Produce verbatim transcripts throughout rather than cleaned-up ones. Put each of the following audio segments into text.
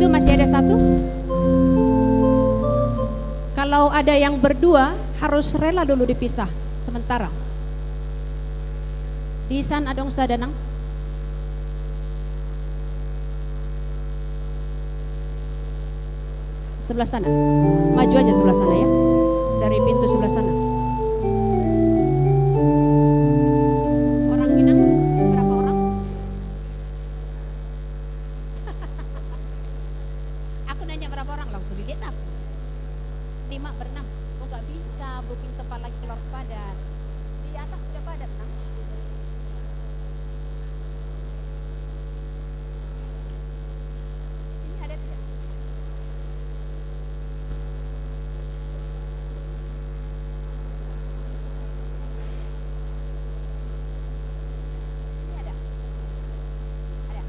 Masih ada satu. Kalau ada yang berdua, harus rela dulu dipisah sementara. Di san adong sada, Nang. Sebelah sana. Maju aja sebelah sana, ya. Dari pintu sebelah sana. Orang ini, berapa orang? Aku nanya berapa orang, langsung dilihat aku. Lima, berenam. Oh, nggak bisa booking tempat lagi, kalau harus padat. Di atas sudah padat, Nang. Di sini ada tidak? Ini ada. Ada.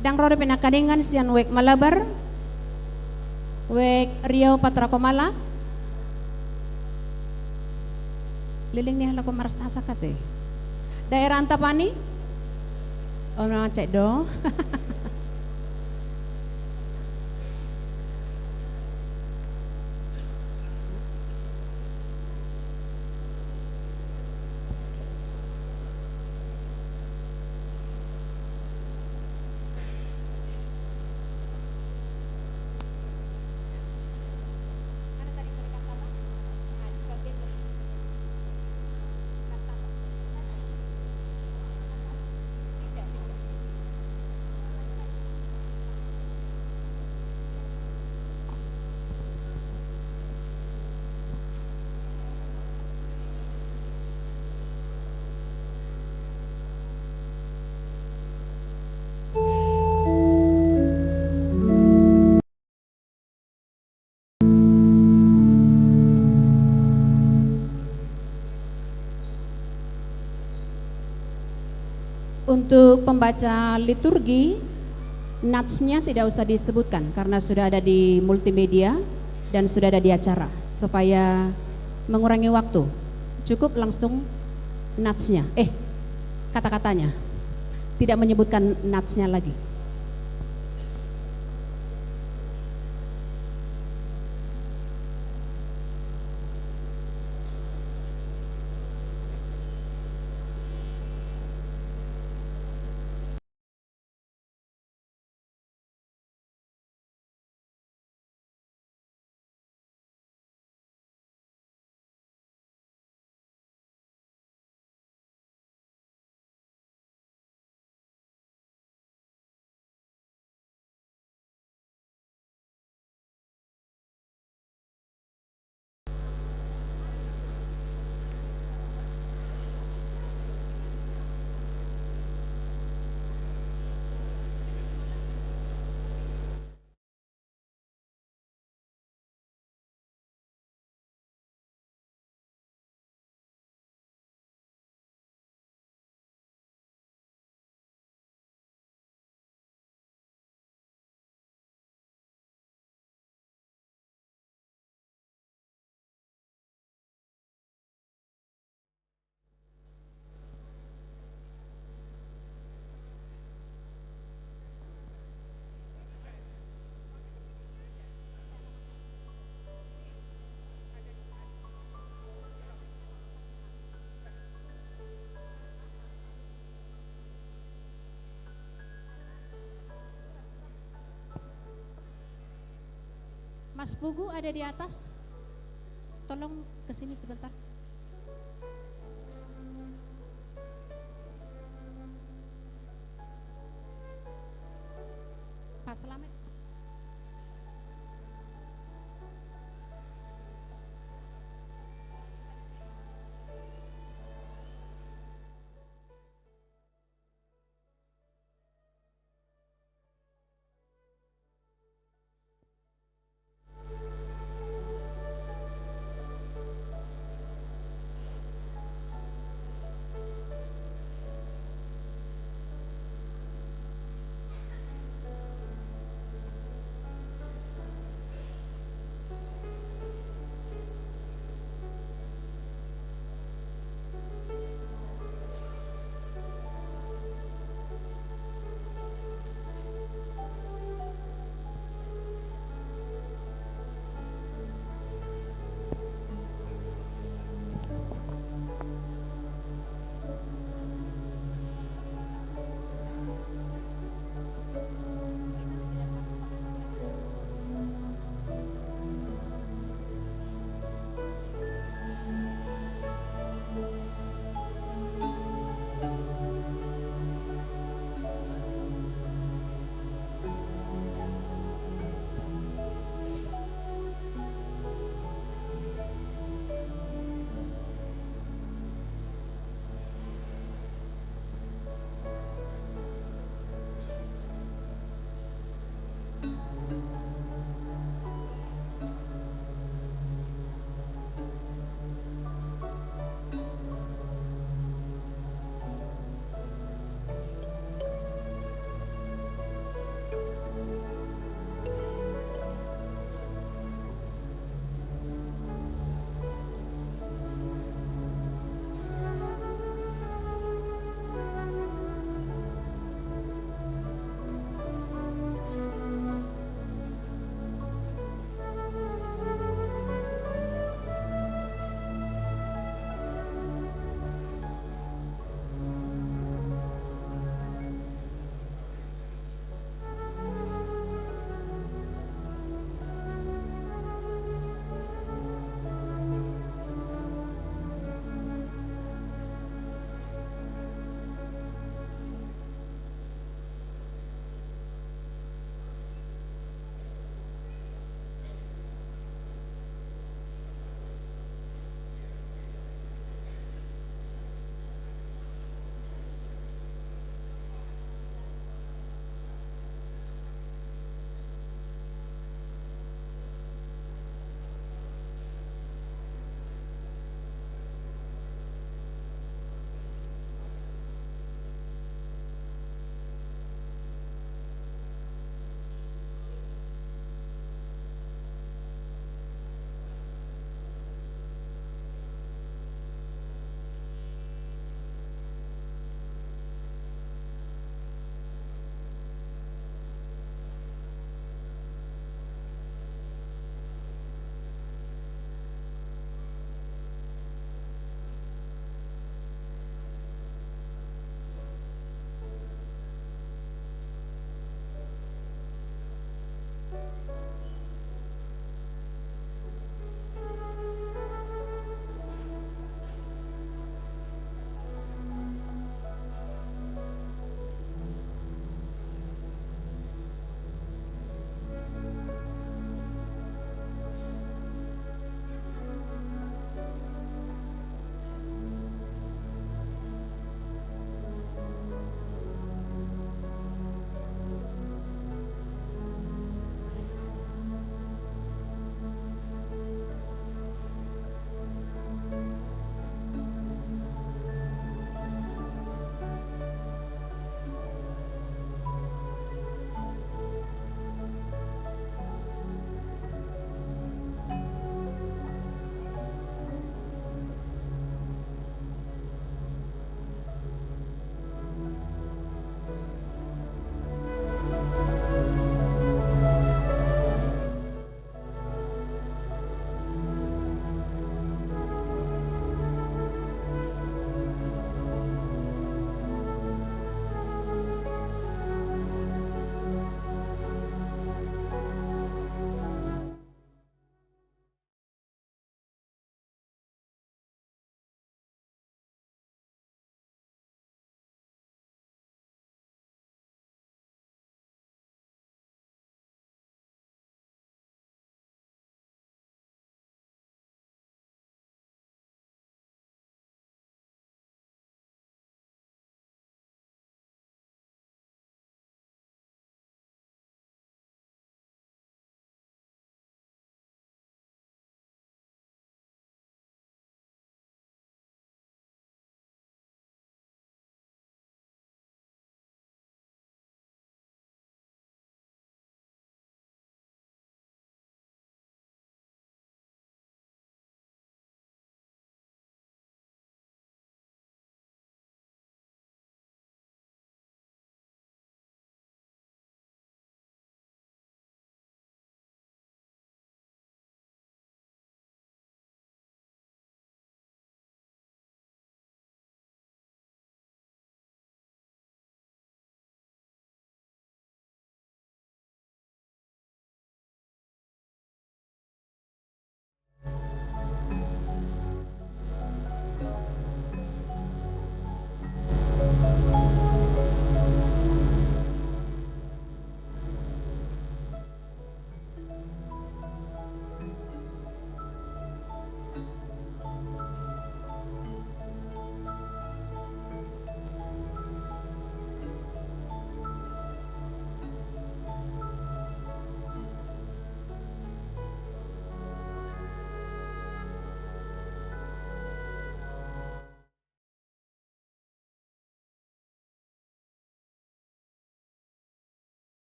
Ndang ro dope nangkiningan sian Wek Malabar, Wek Riau Patra Komala. Leleng ni halak marsasak ate. Daerah Antapani. Oh, memang cek dong. Untuk pembaca liturgi, natsnya tidak usah disebutkan karena sudah ada di multimedia dan sudah ada di acara, supaya mengurangi waktu. Cukup langsung natsnya, eh, kata-katanya. Tidak menyebutkan natsnya lagi. Mas Pugu ada di atas? Tolong ke sini sebentar. Pak Selamet.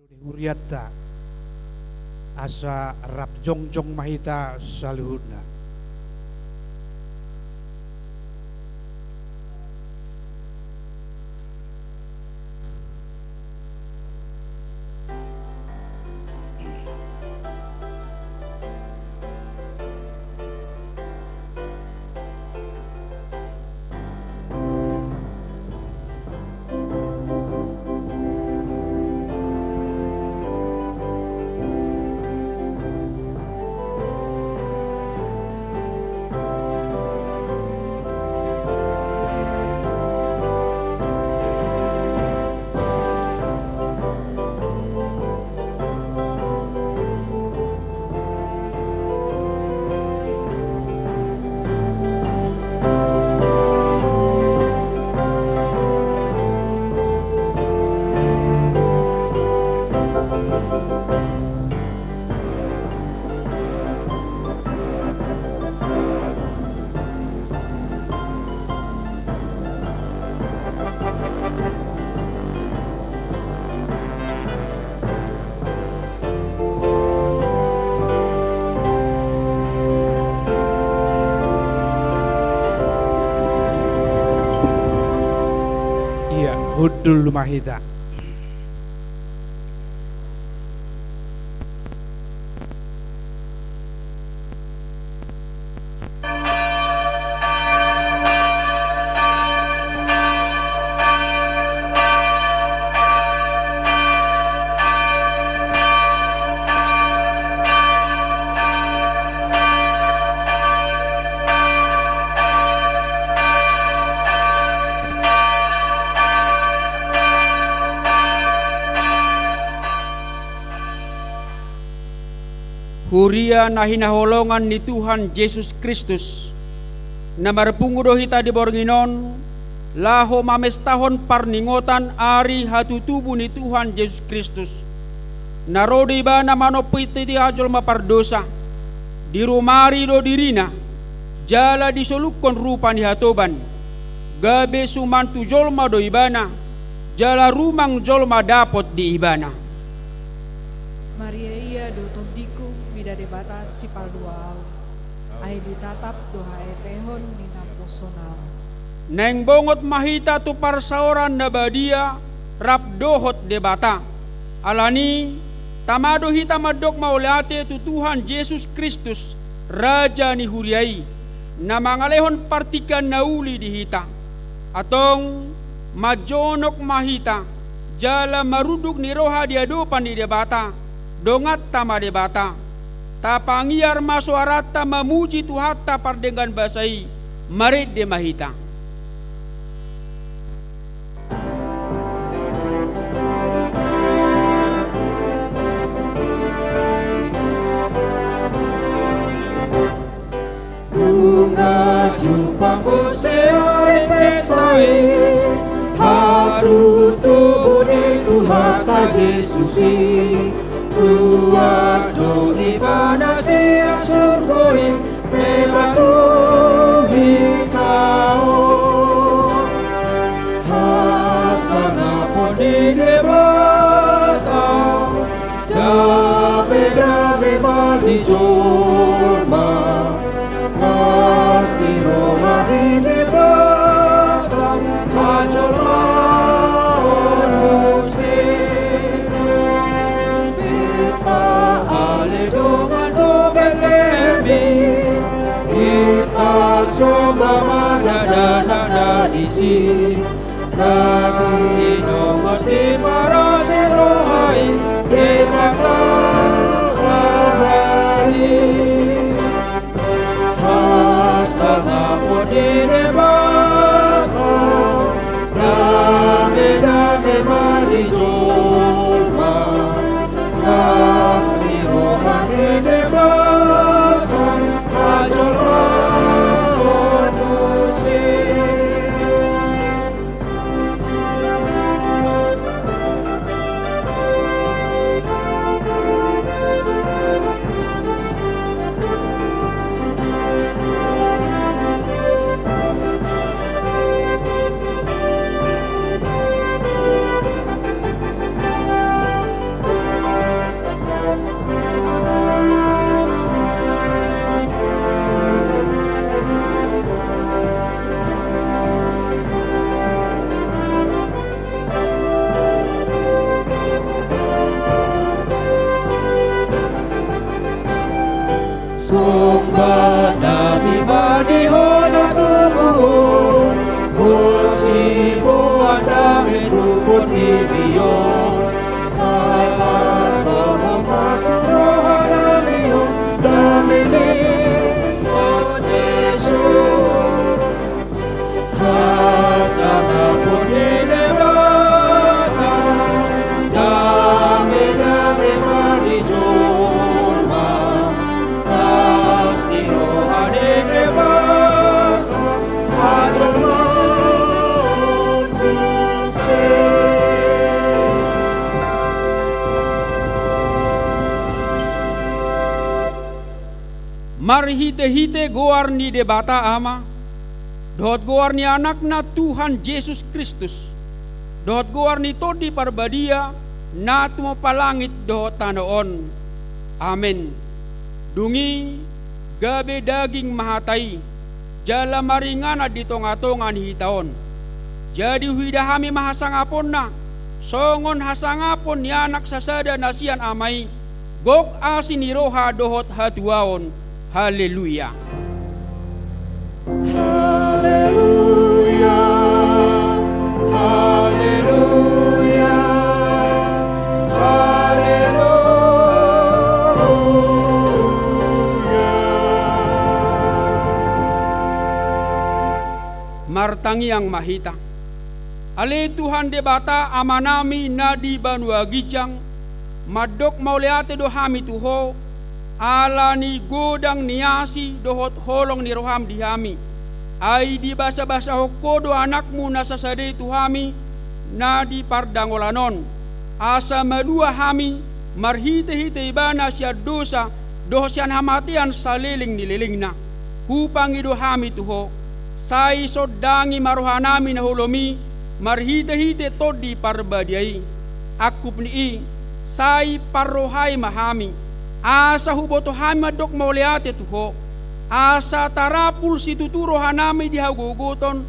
Hurianta, asa rap jongjong ma hita saluhutna. Ia, hundul ma hita. Huria na hinaholongan ni Tuhan Jesus Kristus, na marpungu do hita di borngin on, laho mamestahon parningotan ari hatutubu ni Tuhan Jesus Kristus, na ro do Ibana manompa hita jolma pardosa. Dirumari do diriNa, jala disolukhon rupa ni hatoban, gabe suman tu jolma do Ibana, jala rumang jolma dapot di Ibana. Maria ia do tondiku, mida Debata sipalua au. Ai ditatap do haetehon ni naposona on. Naeng bongot ma hita tu parsaoran na badia rap dohot Debata. Alani, tama do hita mandok mauliate tu Tuhan Jesus Kristus, Raja ni huria i, na mangalehon partingkian na uli di hita. Antong, manjonok ma hita, jala marunduk ni roha di adopan ni Debata, donganta ma Debata. Tapangiar ma soaranta mamuji Tuhanta pardenggan basa i, marende ma hita. Nunga jumpang muse ari pesta i, hatutubu ni Tuhanta Jesus i, tuat do Ibana sian surgo i, mematuhi hita on. Hasangapon ni Debata, dame-dame ma di jolma, las ni roha ni Debata, hajolmaon muse. Hita ale dongan do Betlehem i, hita somba ma dakdanak na disi. Na pinongos ni parasi roha i, Debata Ama i. Hasangapon ni Debata, dame-dame ma di jolma, las ni roha ni Debata, hajolmaon muse. Marhitehite goar ni Debata Ama, dohot goar ni Anakna Tuhan Jesus Kristus, dohot goar ni Tondi Parbadia, na tumompa langit dohot tano on. Amen. Dung i gabe daging ma hata i, jala maringanan di tongatonga ni hita on. Jadi huida hami ma hasangaponna, songon hasangapon ni anak sasada na sian ama i, gok asi ni roha dohot hatuaon. Haleluya. Haleluya, haleluya, haleluya. Martangiang ma hita. Ale Tuhan Debata Amanami na di banua ginjang, mandok mauliate do hami tu Ho, ala ni godang ni asi dohot holong ni roham di hami. Ai dibasabasahon Ho do Anakmu na sasada i tu hami, na di pardangolan on, asa malua hami marhitehite Ibana sian dosa dohot sian hamatean saleleng ni lelengna. Hupangido hami tu Ho, sai sondangi ma rohanami na holom i marhitehite Tondi Parbadia i. Angkup ni i, sai parrohai ma hami, asa huboto hami mandok mauliate tu Ho, asa tarapul situtu rohanami di hagogoton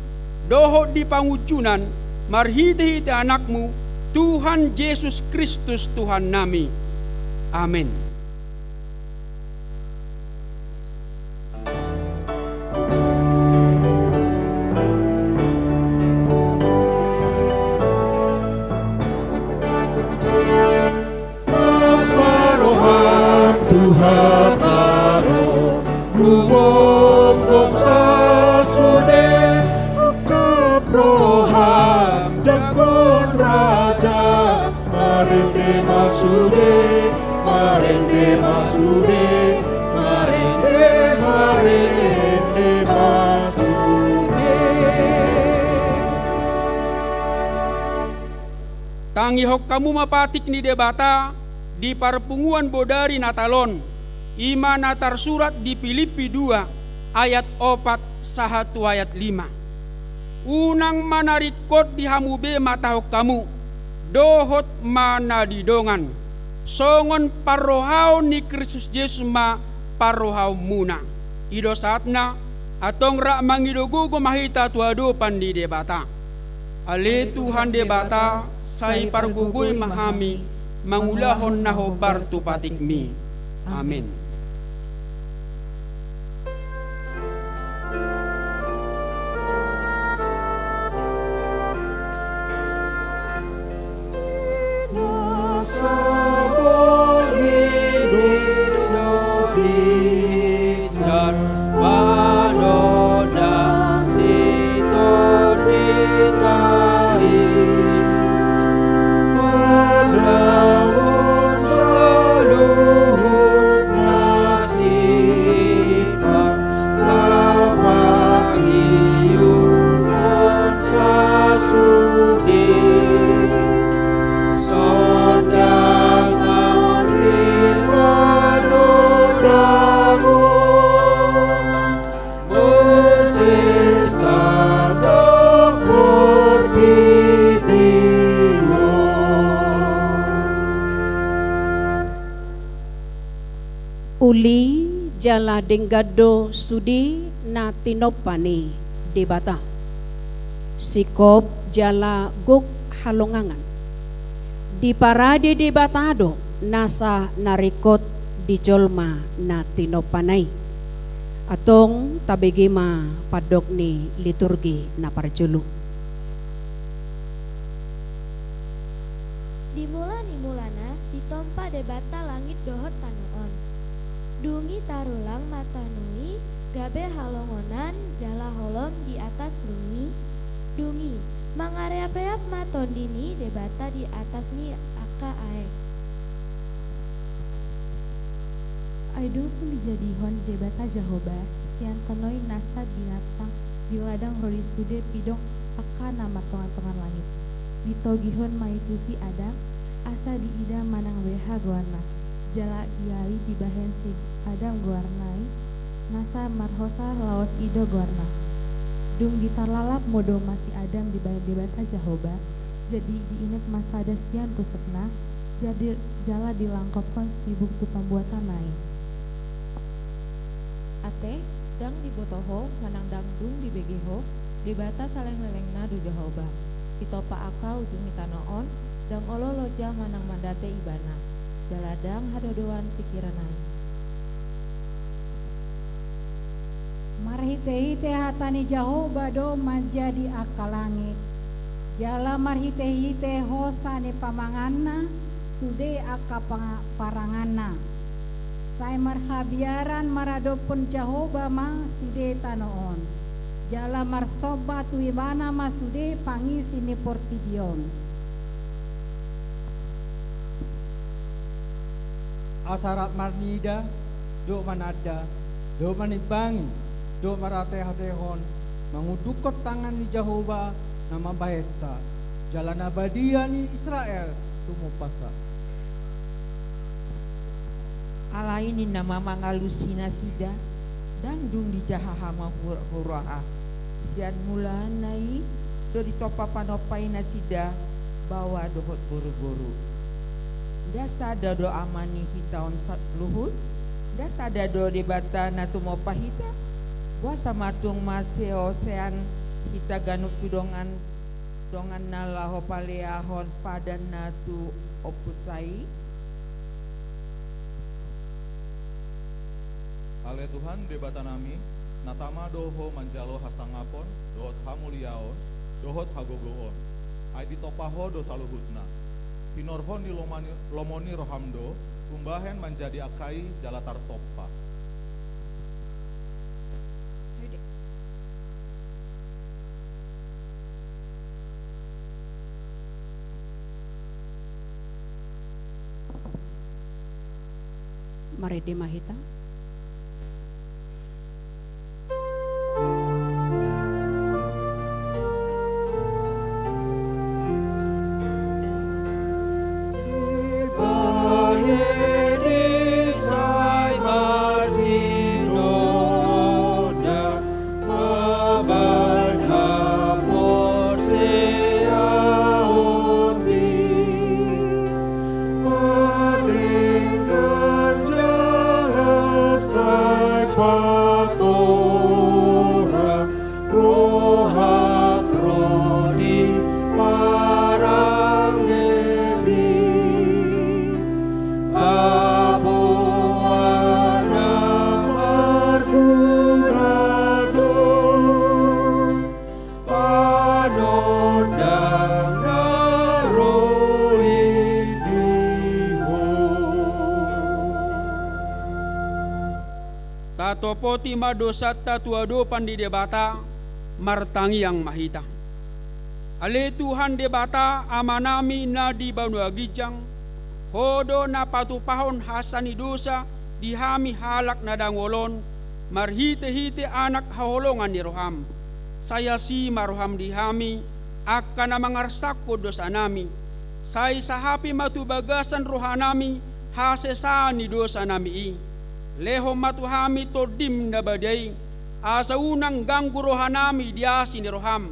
dohot di pangunjunan, marhitehite Anakmu, Tuhan Jesus Kristus Tuhannami. Amen. Las ma roham tu hata do, hugokhon sasude, ungkap roham jangkon raja. Marende ma sude, marende ma sude, marende, marende ma sude. Tangihon hamu ma patik ni Debata di parpunguan bodari Natal on, i ma na tarsurat di Pilippi dua ayat opat sahat tu ayat lima. Unang ma na ringkot di hamu be matahon hamu, dohot ma na di dongan, songon parrohaon ni Kristus Jesus ma parrohaonmuna. I do sahatna, antong rap mangido gogo ma hita tu adopan ni Debata. Ale Tuhan Debata, sai pargogoi ma hami mangulahon na hombar tu patikmi. Amen. Uli jala denggan do sude na tinompa ni Debata. Singkop jala gok halongangan. Diparade Debata do nasa na ringkot di jolma na tinompana i. Antong tabege ma pandok ni liturgi na parjolo. Di mula ni mulana ditompa Debata langit dohot tano on. Dung i tarulang ma tano i gabe halongonan jala holom di atas lumi. Dung i mangareapreap ma Tondi ni Debata di atas ni angka aek. Ai dung sun dijadihon Debata Jahowa sian tano i nasa binatang di ladang ro di sude pidong angka na martongantongan langit. Ditogihon ma i tusi Adam, asa diida manang beha goarna. Jala ia i dibahen si Adam goarna i, Nasa marhosa laos i do goarna. Dung ditarlalap modoma si Adam dibahen Debata Jahowa, jadi diingot ma sada sian rusukna, jadi jala dilangkophon sibuk tu pambuatanna i. Ate, ndang diboto ho manang ndang dung dibege ho, Debata salelenglelengna do Jahowa. Sitopa angka ujung ni tano on, ndang olo loja manang mandate Ibana, jala ndang hadodoan pingkiranna i. Marhitehite hata ni Jahowa do manjadi angka langit, jala marhitehite hosa ni pamanganna sude angka panga-, paranganna. Sai marhabiaran maradophon Jahowa ma sude tano on, jala marsomba tu Ibana ma sude pangisi ni portibi on. Asa rap marnida dohot mananda dohot manimbangi dohot marhatehatehon, mangundukhon tangan ni Jahowa na mambahensa, jala na badia ni Israel tumompasa. Alai ninna ma mangalusi nasida, ndang dung dijaha hamahuroha. Sian mulaanna i do ditompa panompa i nasida baoa dohot boruboru. Nda sada do Ama ni hita on sa-, luhut? Nda sada do Debata na tumompa hita? Boasa ma tung maseosean hita ganup tu dongan, donganna laho paleahon padanna tu ompunta i? Ale Tuhan Debatanami, na tama do Ho manjalo hasangapon, dohot hamuliaon, dohot hagogoon. Ai ditompa Ho do saluhutna. Hinorhon ni lomani-, lomo ni roham do, umbahen manjadi angka i jala tartompa. Marende ma hita. Tatopoti ma dosanta tu adopan ni Debata, martangiang ma hita. Ale Tuhan Debata, Amanami na di banua ginjang, Ho do na patupahon hasesaan ni dosa di hami halak na dangol on, marhitehite Anak haholongan ni roham. Sai asi ma roham di hami, angka na mangarsangkon dosanami. Sai sahapi ma tu bagasan rohanami hasesaan ni dosanami i. Lehon ma tu hami Tondim na badia i, asa unang ganggu rohanami di asi ni roham.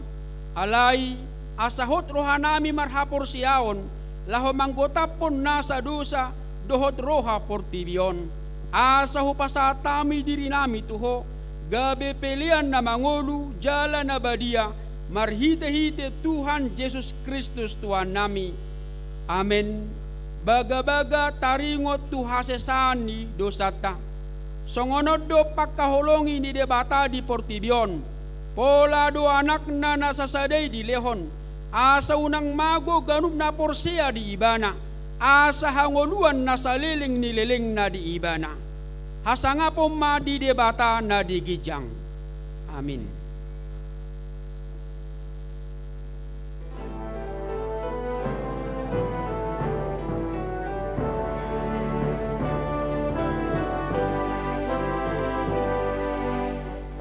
Alai, asa hot rohanami marhaporseaon, laho manggotaphon nasa dosa dohot roha portibi on. Asa hupasahat hami dirinami tu Ho, gabe pelean na mangolu jala na badia, marhitehite Tuhan Jesus Kristus Tuhannami. Amen. Bagabaga taringot tu hasesaan ni dosanta. Songon on do pangkaholongi ni Debata di portibi on. Pola do Anakna na sasada i dilehon, asa unang mago ganup na porsea di Ibana, asa hangoluan na saleleng ni lelengna di Ibana. Hasangapon ma di Debata na di ginjang. Amin.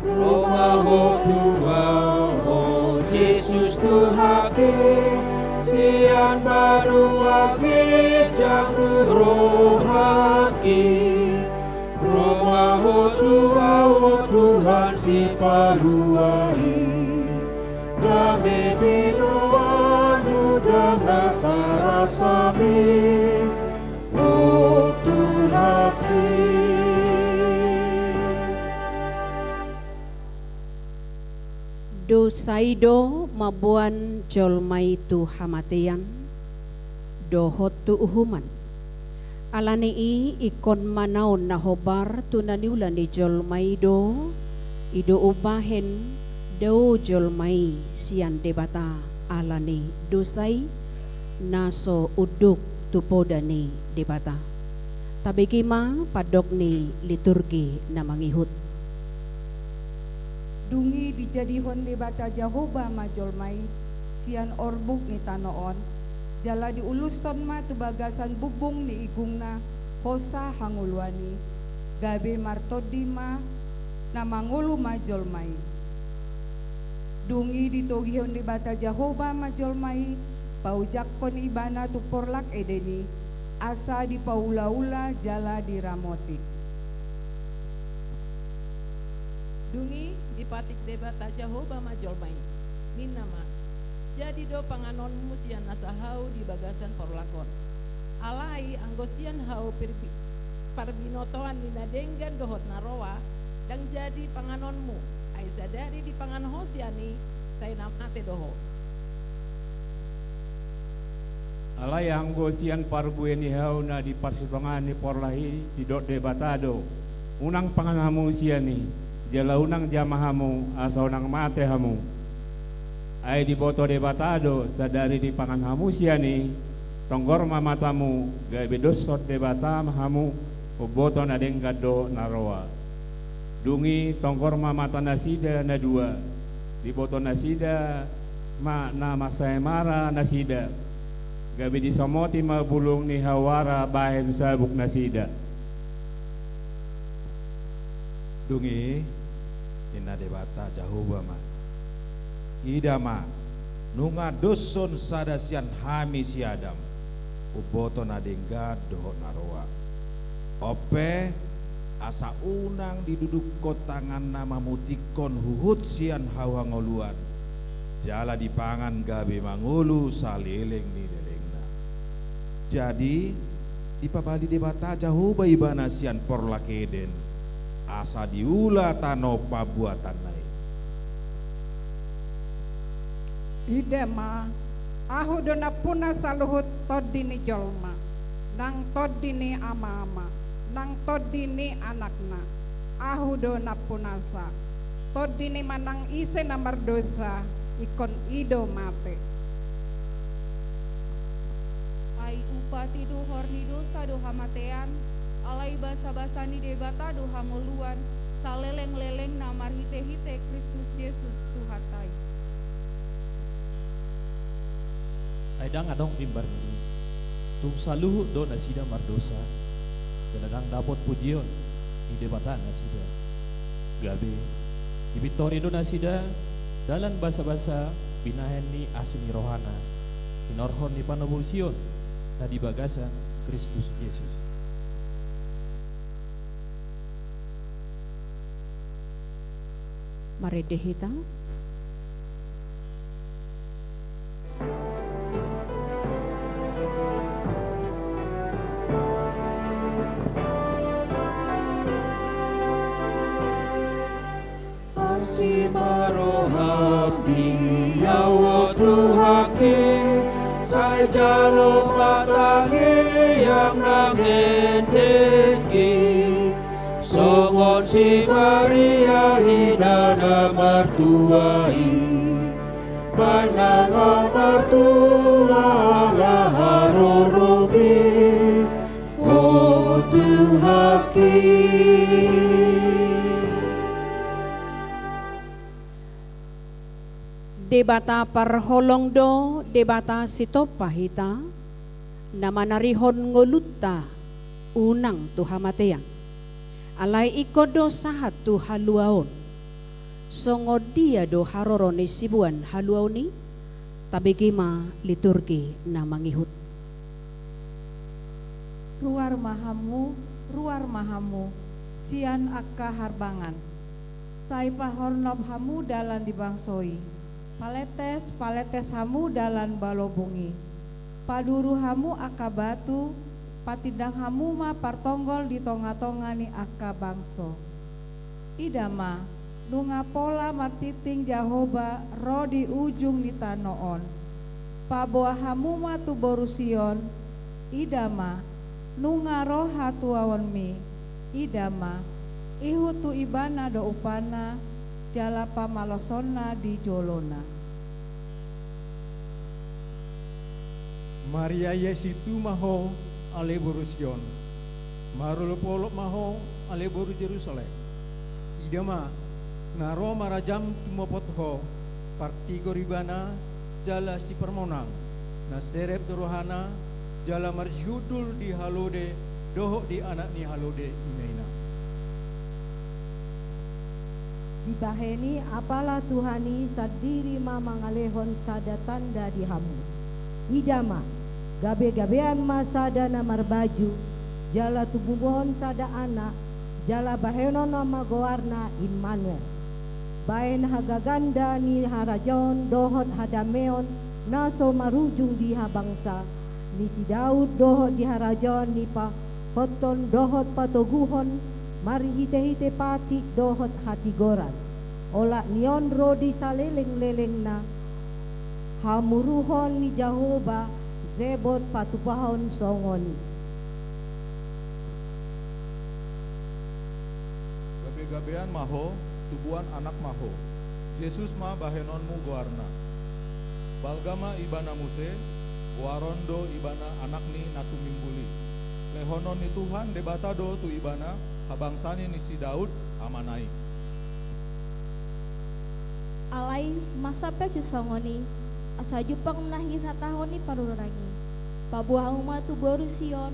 Ro ma Ho tu ahu, o Jesus Tuhanki, sian banua ginjang tu rohangki. Ro ma Ho Tuhan, o Tuhan Sipalua i, dame binoanmu ndang na tarasa be, o Tuhanki. Dosa i do mamboan jolma i tu hamatean dohot tu uhuman. Alani i ingkon manaon na hombar tu na niula ni jolma i do, i do umbahen dao jolma i sian Debata ala ni dosa i, na so unduk tu poda ni Debata. Tabege ma pandok ni liturgi na mangihut. Dung i dijadihon Debata Jahowa ma jolma i sian orbuk ni tano on, jala diulushon ma tu bagasan bumbung ni igungna hosa hangoluan i, gabe martondi ma na mangolu ma jolma i. Dung i ditogihon Debata Jahowa ma jolma i, paojakkon ibana tu porlak Eden i, asa dipaulaula jala diramoti. Dung i dipatik Debata Jahowa ma jolma i, ninna ma: Jadi do panganonmu sian nasa hau di bagasan porlak on. Alai anggo sian hau pirbi-, parbinotoan ni na denggan dohot na roa, ndang jadi panganonmu, ai sadari dipangan ho sian i, sai na mate do ho. Alai anggo sian parbue ni hau na di parsitongaan ni porlak i, didok Debata do: Unang pangan hamu sian i, jala unang jama hamu, asa unang mate hamu. Ai diboto Debata do, sadari dipangan hamu sian i, tonggor ma matamu, gabe doshon Debata ma hamu, umboto na denggan dohot na roa. Dung i tonggor ma mata nasida na dua, diboto nasida ma na mansai mara nasida, gabe disomoti ma bulung ni hau ara bahen sabuk nasida. Dung i ninna Debata Jahowa ma: Ida ma, nunga doshon sada sian hami si Adam, umboto na denggan dohot na roa. On pe, asa unang didudukhon tanganna mamutikhon huhut sian hau hangoluan, jala dipangan gabe mangolu saleleng ni lelengna. Jadi, dipabali Debata Jahowa ibana sian porlak Eden, asa diula tano pambuatanna i. Ida ma, Ahu do nampuna saluhut tondi ni jolma, nang tondi ni amaama, nang tondi ni anakna. Ahu do nampunasa. Tondi ni manang ise na mardosa, ingkon i do mate. Ai upa ni dohor ni dosa do hamatean, alai basabasa ni Debata do hangoluan, saleleng-lelengna marhite-hite Kristus Jesus Tuhanta i. Ai ndang adong mimbar ni i, tung saluhut do nasida mardosa, jala ndang dapot pujion ni Debata nasida. Gabe dipintori do nasida dalan basabasa binahen ni asi ni rohana, hinorhon ni panobusion na di bagasan Kristus Jesus. Marende hita. Asi ma roham di Au, o Tuhanki, sai jalo ma tangiang nang hendengki. Songon si Maria ina na martua i, baen nang au martua ala haroromi, o Tuhanki. Debata parholong do, Debata sitompa hita, na manarihon ngolunta unang tu hamatean. Alai ingkon do sahat tu haluaon. Songon dia do haroro ni siboan haluaon i? Tabege ma liturgi na mangihut. Ruar ma hamu, ruar ma hamu, sian angka harbangan. Sai pahornop hamu dalan di bangso i. Palentes, palentes hamu dalan balobung i. Paduru hamu angka batu, patindang hamu ma partonggol di tongatonga ni angka bangso. Ida ma, nunga pola martingting Jahowa ro di ujung ni tano on. Paboa hamu ma tu boru Sion, ida ma, nunga ro hatuaonmi, ida ma, ihut tu Ibana do upana, jala pamalosonna di jolona. Mariaia situ ma ho, ale boru Sion. Marolopolop ma ho, ale boru Jerusalem. Ida ma, na ro marajam tumopot ho, partigor Ibana, jala siparmonang, na serep do rohana, jala marsihundul di halode dohot di anak ni halode inaina. Dibahen i, apala Tuhan i sandiri ma mangalehon sada tanda di hamu. Ida ma, gabegabean ma sada na marbaju, jala tubuhon sada anak, jala bahenon ma goarna Immanuel. Bahen hagaganda ni harajaon dohot hadameon na so marujung di habangsa ni si Daud dohot di harajaon ni pahothon dohot patoguhon marhitehite patik dohot hatigoran. Olat ni on ro di salelenglelengna hamuruhon ni Jahowa Sebot patupahon songon i. Gabegabean ma ho, tubuan anak ma ho. Jesus ma bahenonmu goarna. Balga ma ibana muse, goaron do ibana anakni na tumimbul i. Lehonon ni Tuhan Debata do tu ibana habangsani ni si Daud, amana i. Alai masa pe sisongon i, asa jumpang na hinatahon ni panurirang i. Paboa hamu ma tu boru Sion,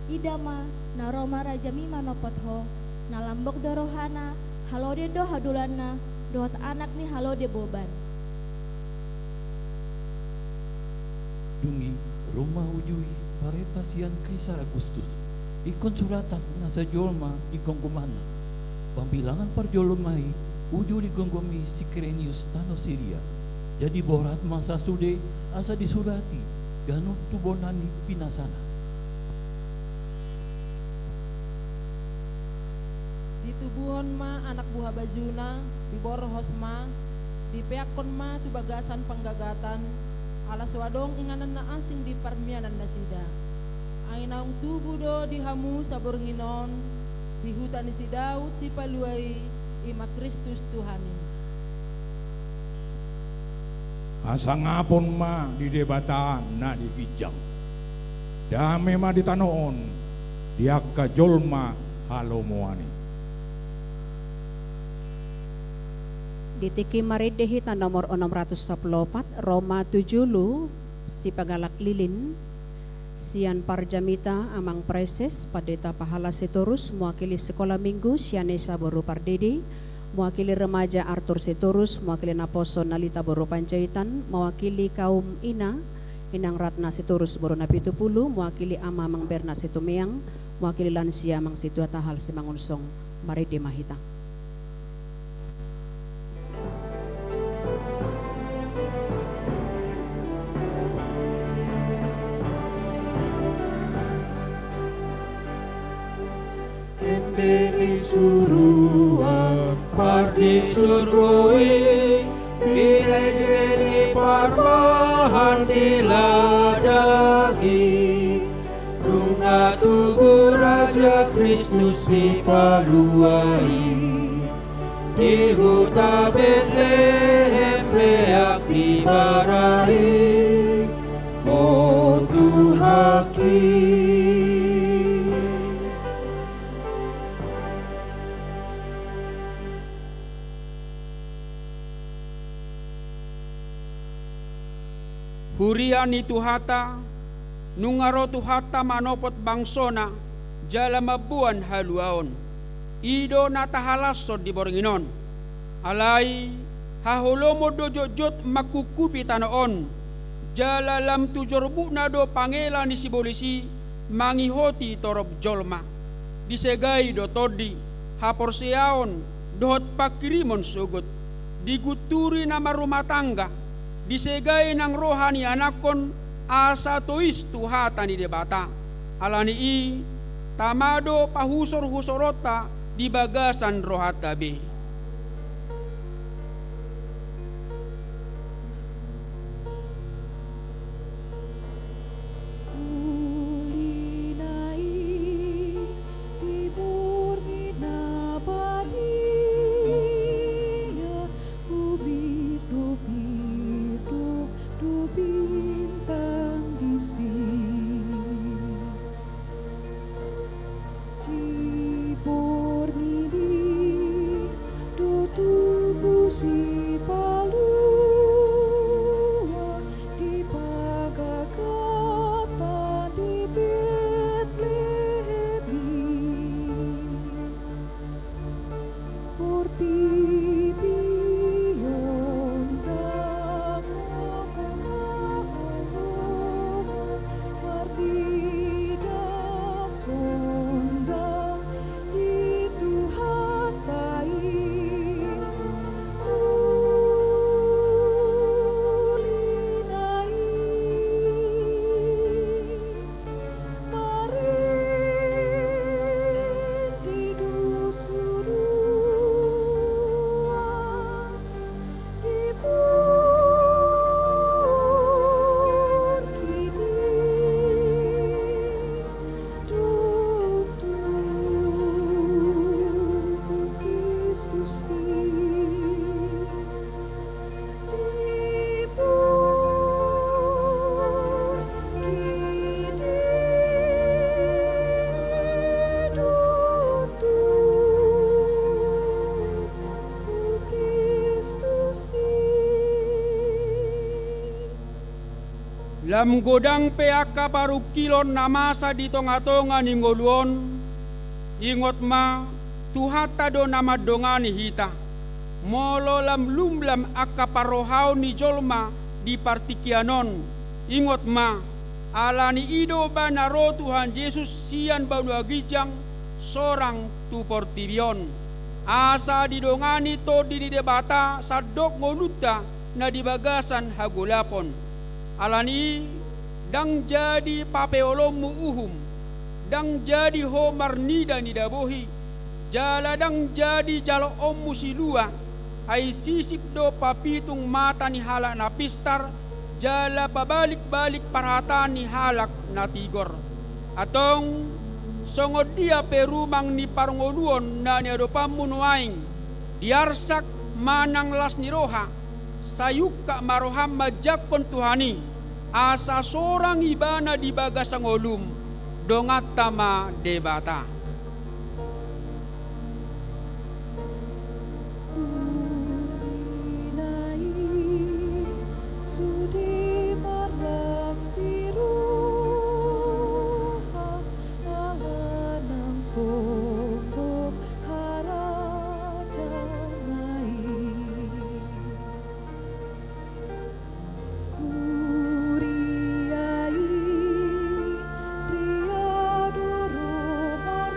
ida ma, na ro marajam i manopot ho, na lambok do rohana, halode do hadulanna, dohot anak ni halode bolban. Dung i, ro ma uju i parenta sian Kaisar Agustus, ingkon suratan nasa jolma di gomgomanna. Pambilangan parjolma i uju di gomgom ni si Kirenius tano Siria. Jadi borhat ma sasude asa disurati ganup tu bona ni pinasana. Ditubuhon ma anak buhabajuna, diborhos ma, dipeakkon ma tu bagasan panggagatan, ala so adong inganan na asing di parmianan nasida. Ai naung tubu do di hamu saborngin on, di huta ni si Daud Sipalua i, i ma Kristus Tuhan i. Hasangapon ma di Debata na di ginjang. Dame ma di tano on, di angka jolma halomoan i. Di tingki marende hita nomor onom ratus sampulu opat, ro ma tu jolo, sipagalak lilin, sian parjamita amang praeses, pandita pahala Sitorus, mewakili sekolah minggu, Sianesa boru Pardede, mewakili remaja Arthur Sitorus, mewakili naposo Nalita boru Panjaitan, mewakili kaum ina, Inang Ratna Sitorus boru Napitupulu, mewakili ama amang Berna Situmeang, mewakili lansia amang Situa Tahal Simangunsong, marende ma hita. Ende ni suruan pardisur goi, binege ni parbahan di ladang i. Nunga tubu Raja Kristus Sipalua i, di huta Betlehem peak di bara i, on Tuhanki. Huria ni Tuhanta, nunga ro Tuhanta manopot bangsona, jala mamboan haluaon. I do na tahalashon di borngin on. Alai, haholomon do jotjot mangkungkupi tano on, jala lam tu jorbutna do pangela ni sibolis i mangihoti torop jolma. Disegai do tondi, haporseaon, dohot pangkirimon sogot, digunturi na marrumah tangga, disegai nang roha ni anakkon, asa tois tu hata ni Debata. Ala ni i, tama do pahusorhusoronta di bagasan rohanta be. Uli na i di borngin na badia, umbir do, umbir do, do bintang disi. Di borngin i do tubu Sipalua, di pagagatan di Betlehem i. Portibi on ndang mangkok haholomon, marnida sondang di Tuhanta i. Uli na i marende do suruan di borngin i, do tubu Kristus i. Di borngin i do tubu Kristus i. Lam godang pe angka parungkilon na masa di tongatonga ni ngolu on, ingot ma, Tuhanta do na mandongani hita. Molo lam lumlam angka parrohaon ni jolma di partingkian on, ingot ma, ala ni i do umbahen na ro Tuhan Jesus sian banua ginjang sorang tu portibi on, asa didongani Tondi ni Debata sandok ngolunta na di bagasan hagolapon. Ala ni i, ndang jadi papeolonmu uhum, ndang jadi ho marnida-nida bohi, jala ndang jadi jaloonmu silua, ai sisip do papitung mata ni halak na pistar, jala pabalik-balik parhata ni halak na tigor. Antong, songon dia pe rumang ni parngoluon na niadopanmu nuaeng, di arsak manang las ni roha, sai ungkap ma roham manjangkon Tuhan i, asa sorang Ibana di bagasan ngolum, donganta ma Debata. Uli na i sude marlas di roha, ala nang sombong harajaon i. Huria i, huria do ro mar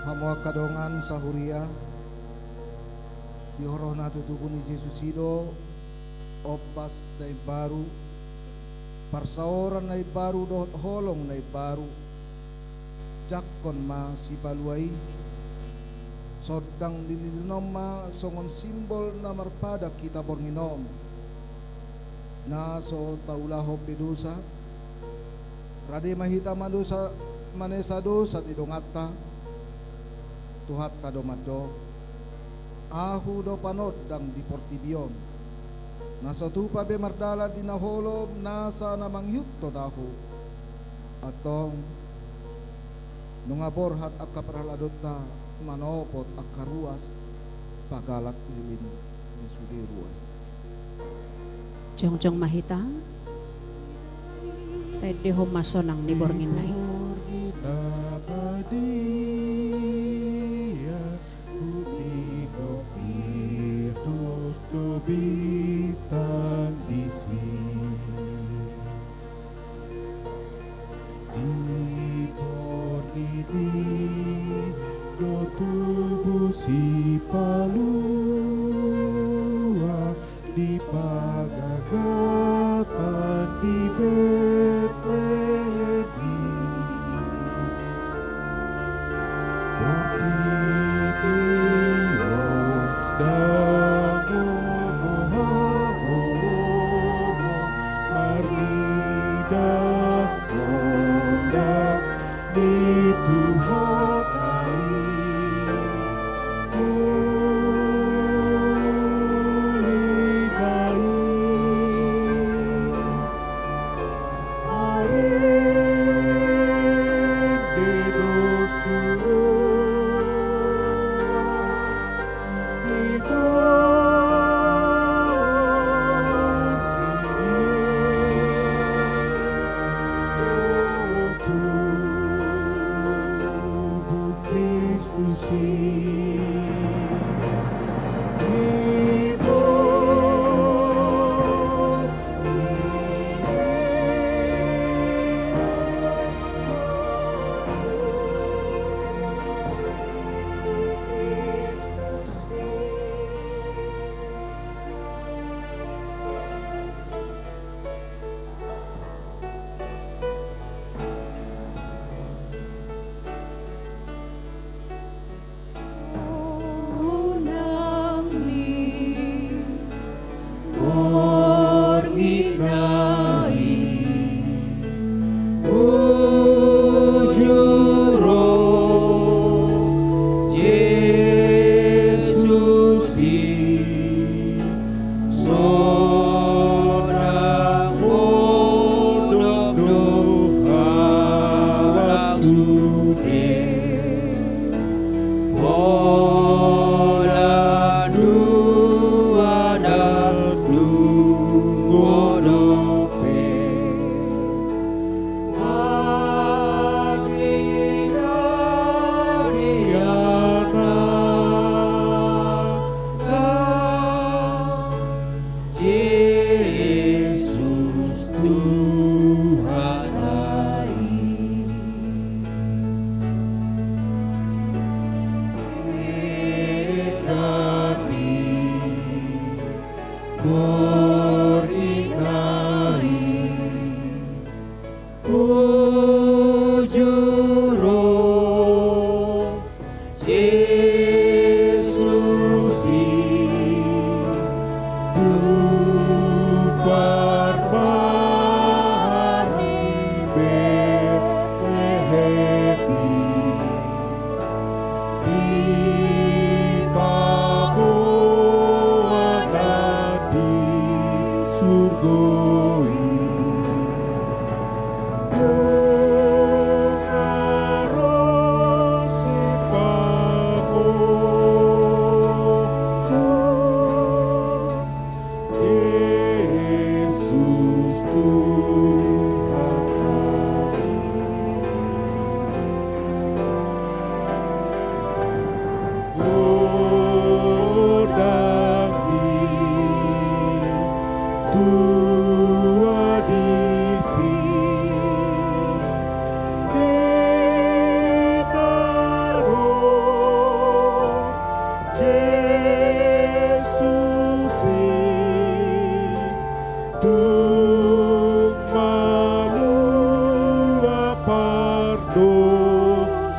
Hamu angka dongan sahuria, di roha na tutubu ni Jesus i do ombas na imbaru, parsaoran na imbaru dohot holong na imbaru. Jangkon ma sipalua i, sondang lilin on ma songon simbol na marpadan hita borngin on, na so taulahon be dosa. Rade ma hita madosa, manesa dosa di donganta. Tuhanta do mandok: Ahu do panondang di portibi on. Na so tupa be mardalan di na holom nasa na mangihuthon ahu. Antong, nunga borhat angka parhaladonta manopot angka ruas, pagalang lilin ni sude ruas. Jongjong ma hita, taendehon ma sonang ni borngin na i. Di portibi do tubu Sipalua di pagagatan di Betlehem i. Portibi on dang gogo haholomon, maridas sondang di Tuhanta i. Uli na i, marende do surung di portibi i. Tubu Kristus i di portibi i. Sonang ni borngin na i, bujur do Jesus i. Sonang modom do halak sude, pola dua na tung godang pe. Jesus Tuhan i.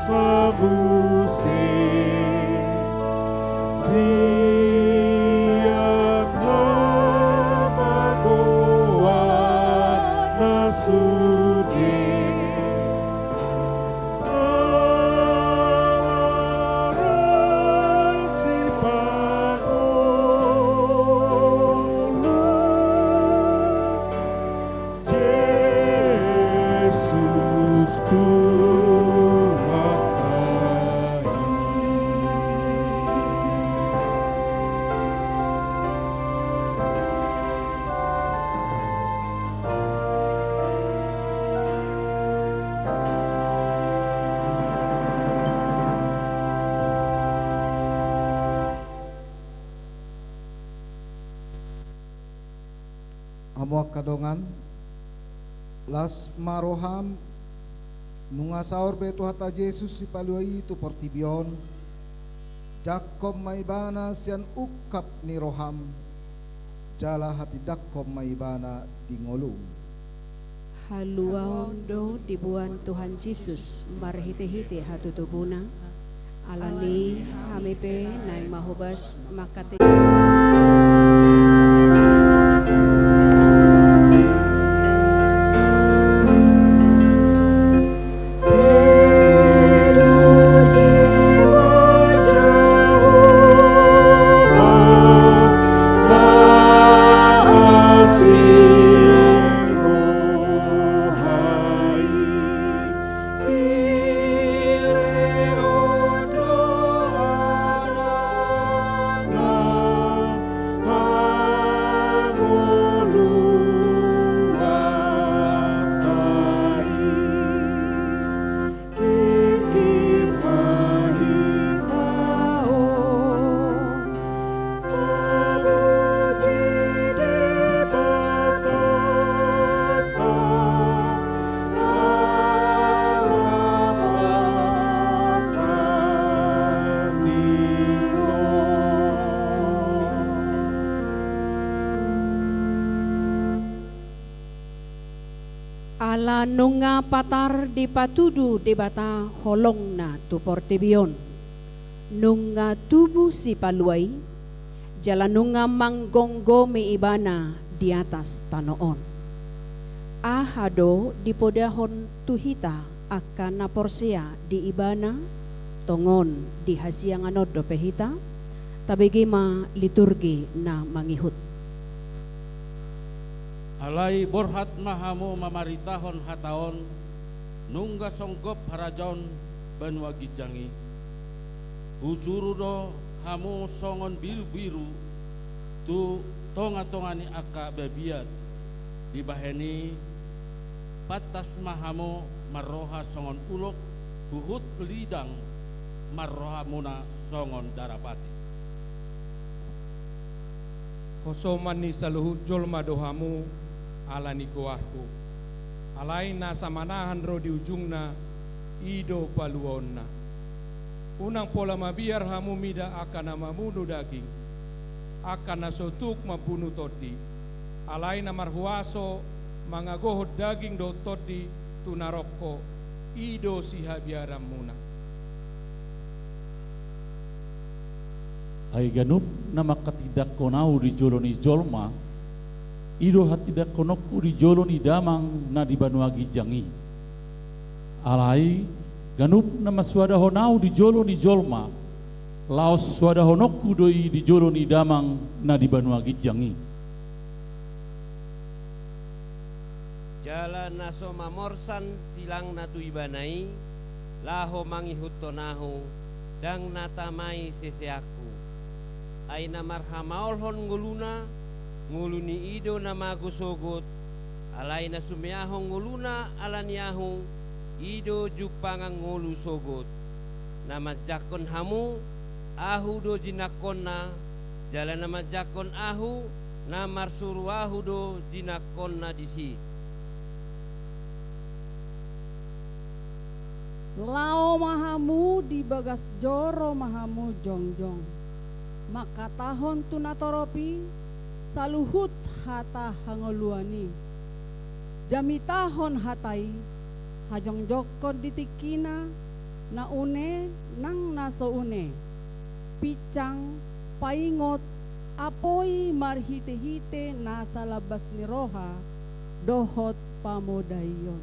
Mabuse sian hamagoan na sude. Hamu angka dongan, las ma roham, nunga saor be Tuhanta Jesus Sipalua i tu portibi on, jangkon ma Ibana sian ungkap ni roham, jala hatindangkon ma Ibana di ngolum. Haluaon do diboan Tuhan Jesus marhitehite hatutubuna, alani i hami pe naeng mahobas mangkate Ala nunga patar dipatudu Debata holongna tu portibi on, nunga tubu Sipalua i, jala nunga manggomgomi Ibana di atas tano on. Aha do dipodahon tu hita angka na porsea di Ibana, tongon di hasiangan on dope hita, tabege ma liturgi na mangihut. Alai borhat ma hamu mamaritahon hata on, nunga songgop harajaon banua ginjang i. Husuru do hamu songon birubiru tu tongatonga ni angka babiat. Dibahen i, pantas ma hamu marroha songon ulok, huhut lidang ma rohamuna songon darapati. Hosoman ni saluhut jolma do hamu ala ni goarhu. Alai nasa manahan ro di ujungna, i do paluaonna. Unang pola mabiar hamu mida angka na mamunu daging, angka na so tuk mambunu tondi, alai na marhuaso mangagohon daging dohot tondi tu na rongko, i do sihabiaranmuna. Ai ganup na manghatindangkon ahu di jolo ni jolma, i do hatindangkononku di jolo ni Damang na di banua ginjang i. Alai ganup na mansoadahon ahu di jolo ni jolma, laos soadahononku do i di jolo ni Damang na di banua ginjang i. Jala na so mamorsan silangna tu Ibana i, laho mangihuthon ahu, ndang na tama i seseanku. Ai na marhamaolhon ngoluna, ngolu ni i do na mago sogot, alai na sumeahon ngoluna ala ni ahu, i do jumpangan ngolu sogot. Na manjangkon hamu, ahu do jinangkonna, jala na manjangkon ahu, na marsuru ahu do jinangkonna disi. Laho ma hamu di bagas joro ma hamu jongjong, mangkatahon tu natorop i saluhut hata hangoluan i. Jamitahon hata i, hajongjongkon di tingkina, na une nang na so une, pinsang, paingot, apoi marhitehite nasa lambas ni roha dohot pamodaion.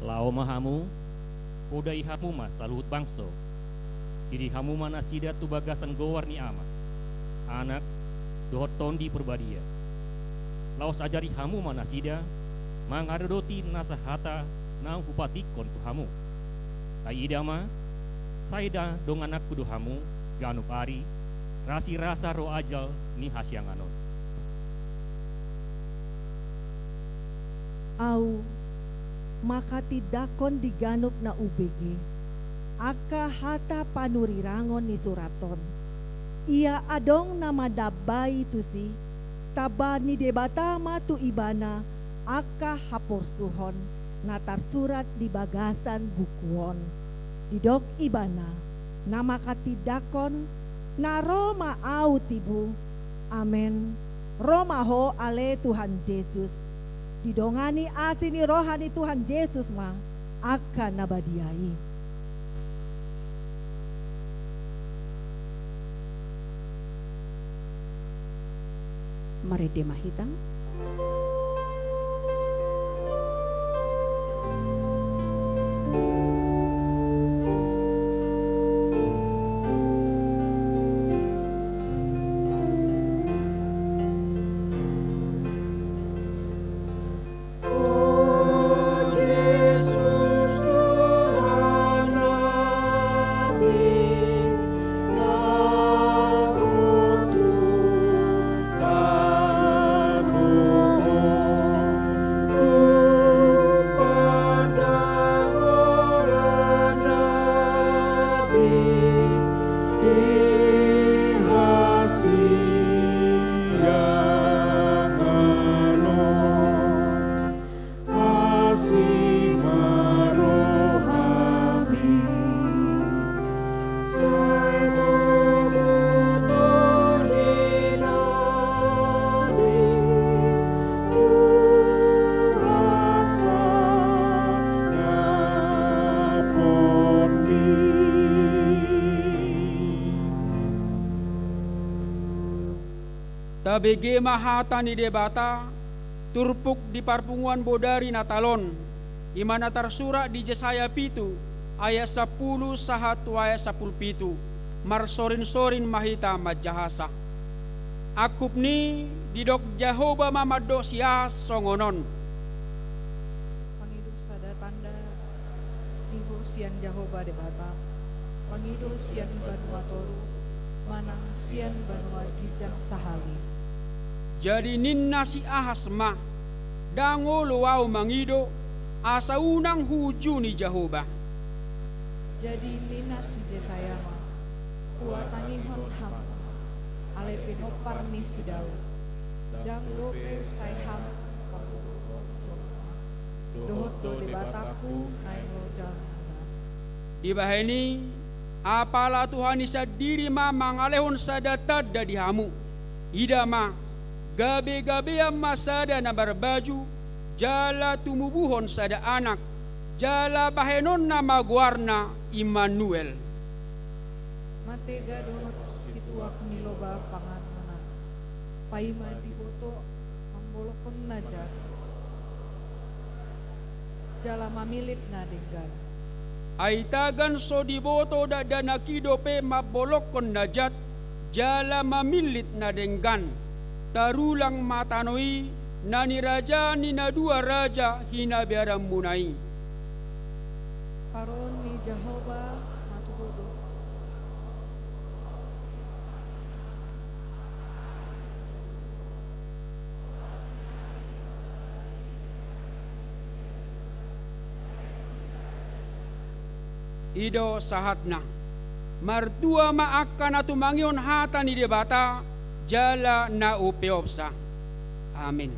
Laho ma hamu, podai hamu ma saluhut bangso. Didi hamu ma nasida tu bagasan goar ni Ama, Anak, dohot Tondi Parbadia. Laos ajari hamu ma nasida mangaradoti nasa hata na hupatingkon tu hamu. Ai ida ma, sai da dongananku do hamu ganup ari, rasirasa ro ajal ni hasiangan on. Ahu mangatindangkon di ganup na hubege angka hata panurirangon ni surat on. Ia adong na manambai tusi, tamba ni Debata ma tu ibana angka haporsuhon na tarsurat di bagasan buku on. Didok ibana na mangatindangkon, na ro ma ahu tibu. Amen. Ro ma ho ale Tuhan Jesus. Didongani asi ni roha ni Tuhan Jesus ma angka na badia i. Marende ma hita. Tabege ma hata ni Debata, turpuk di parpunguan bodari Natal on, i ma na tarsurat di Jesaya pitu, ayat sampulu sahat tu ayat sampulu pitu, marsorinsorin ma hita manjahasa. Angkup ni, didok Jahowa ma mandok si Ahas songon on. Mangido sada tanda di ho sian Jahowa Debata, mangido sian banua toru, manang sian banua ginjang sahali. Jadi ninna si Ahas ma, ndang olo ahu mangido, asa unang huunjuni Jahowa. Jadi ninna si Jesaya ma, huhatangihon hamu, ale pinompar ni si Daud, ndang dope sai hamu pahuhuthon jolma, dohot do Debatangku naeng loja muna. Dibahen i, apala Tuhan i sandiri ma mangalehon sada tanda di hamu. Ida ma, gabegabean ma sada na marbaju, jala tumubuhon sada anak, jala bahenonna ma goarna Immanuel. Mantega dohot situak ni loba panganmuna, paima diboto mambolongkon na jat, jala mamillit na denggan. Ai tagan so diboto dakdanak i dope mambolongkon na jat, jala mamillit na denggan. Tarulang ma tano i, na nirajaan ni na dua raja hinabearanmuna i. Haroro ni Jahowa ma tu ho do. I do sahatna. Martua ma angka na tumangihon hata ni Debata, jala na umpeopsa. Amen.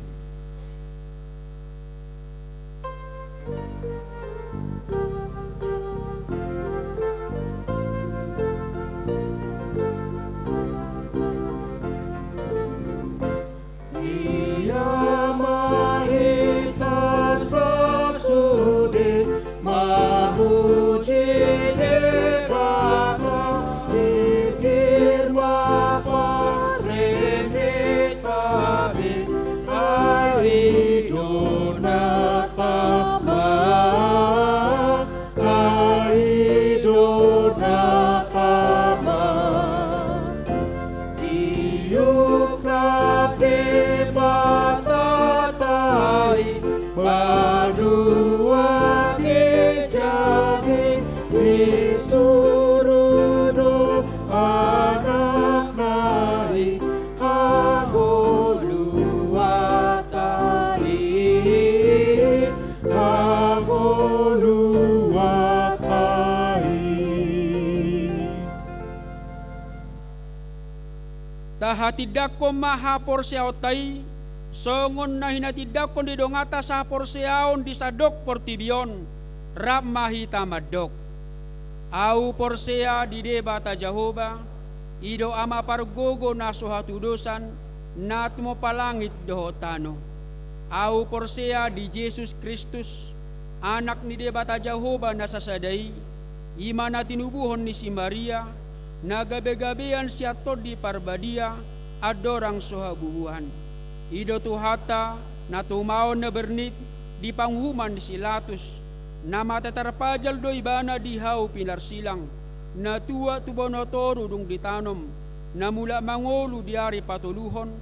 Ia ma hita sasude Hatindangkon ma haporseaonta i, songon na hinatindangkon ni donganta sahaporseaon di sandok portibi on, rap ma hita mandok: Ahu porsea di Debata Jahowa, i do Ama pargogo na so hatudosan, na tumompa langit dohot tano. Ahu porsea di Jesus Kristus, Anak ni Debata Jahowa na sasada i, i ma na tinubuhon ni si Maria, na gabegabean sian Tondi Parbadia, andorang so habubuhan. I do Tuhanta, na tumaon na bernit di panguhuman ni si Latus, na mate tarpajal do ibana di hau pinarsilang, na tuat tu banua toru dung ditanom, na mulak mangolu di ari patoluhon,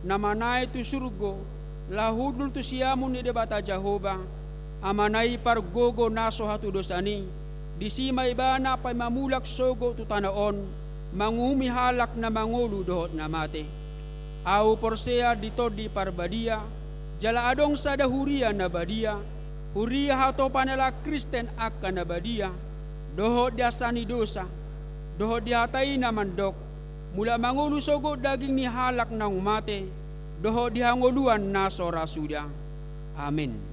na manaek tu surgo, laho hundul tu siamun ni Debata Jahowa, Amana i pargogo na so hatudosan i, disi ma ibana paima mulak sogot tu tano on, manguhumi halak na mangolu dohot na mate. Ahu porsea di Tondi Parbadia, jala adong sada huria na badia, huria hatopan halak Kristen angka na badia, dohot di ansa ni dosa, dohot di hata i na mandok, mulak mangolu sogot daging ni halak naung mate, dohot di hangoluan na so ra suda. Amin.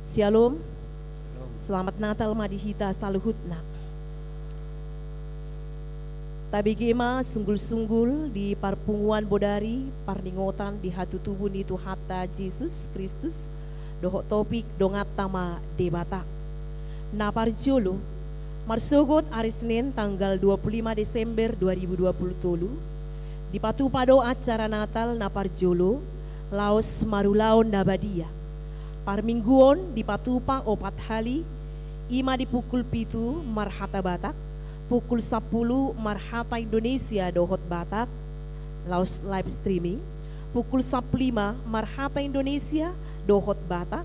Syalom. Selamat Natal ma di hita saluhutna. Tabege ma sunggul-sunggul di parpunguan bodari parningotan di hatutubu ni Tuhanta Jesus Kristus, dohot topik donganta ma Debata. Na parjolo, marsogot ari Senin tanggal dua puluh lima Desember dua ribu dua puluh tolu, dipatupa do acara Natal na parjolo, laos marulaon na badia. Parmingguon dipatupa opat hali, i ma di pukul pitu marhata Batak, pukul sampulu marhata Indonesia dohot Batak, laos live streaming, pukul sampulu lima marhata Indonesia dohot Batak,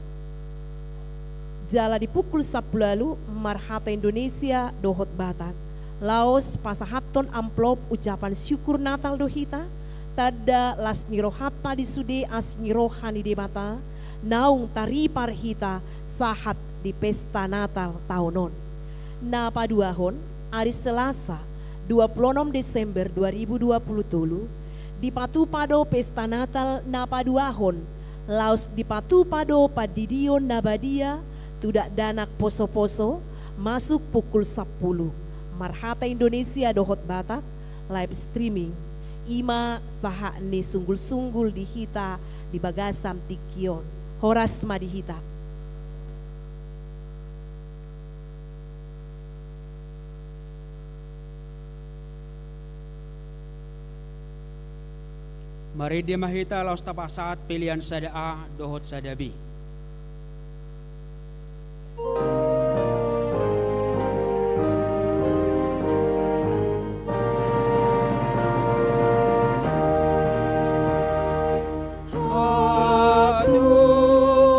jala di pukul sampulu ualu marhata Indonesia dohot Batak. Laos pasahathon amplop ucapan syukur Natal do hita, tanda las ni rohanta di sude asi ni roha ni Debata, naung taripar hita sahat di pesta Natal taon on. Na paduahon, ari Selasa, dua puluh onom Desember dua ribu dua puluh tolu, dipatupa do pesta Natal na paduahon, laos dipatupa do pandidion na badia tu dakdanak posoposo, masuk pukul sampulu marhata Indonesia dohot Batak, live streaming, i ma sahat ni sunggul-sunggul di hita di bagasan tingki on. Horas ma di hita. Marende ma hita laos tapasahat pelean sada A dohot sada B.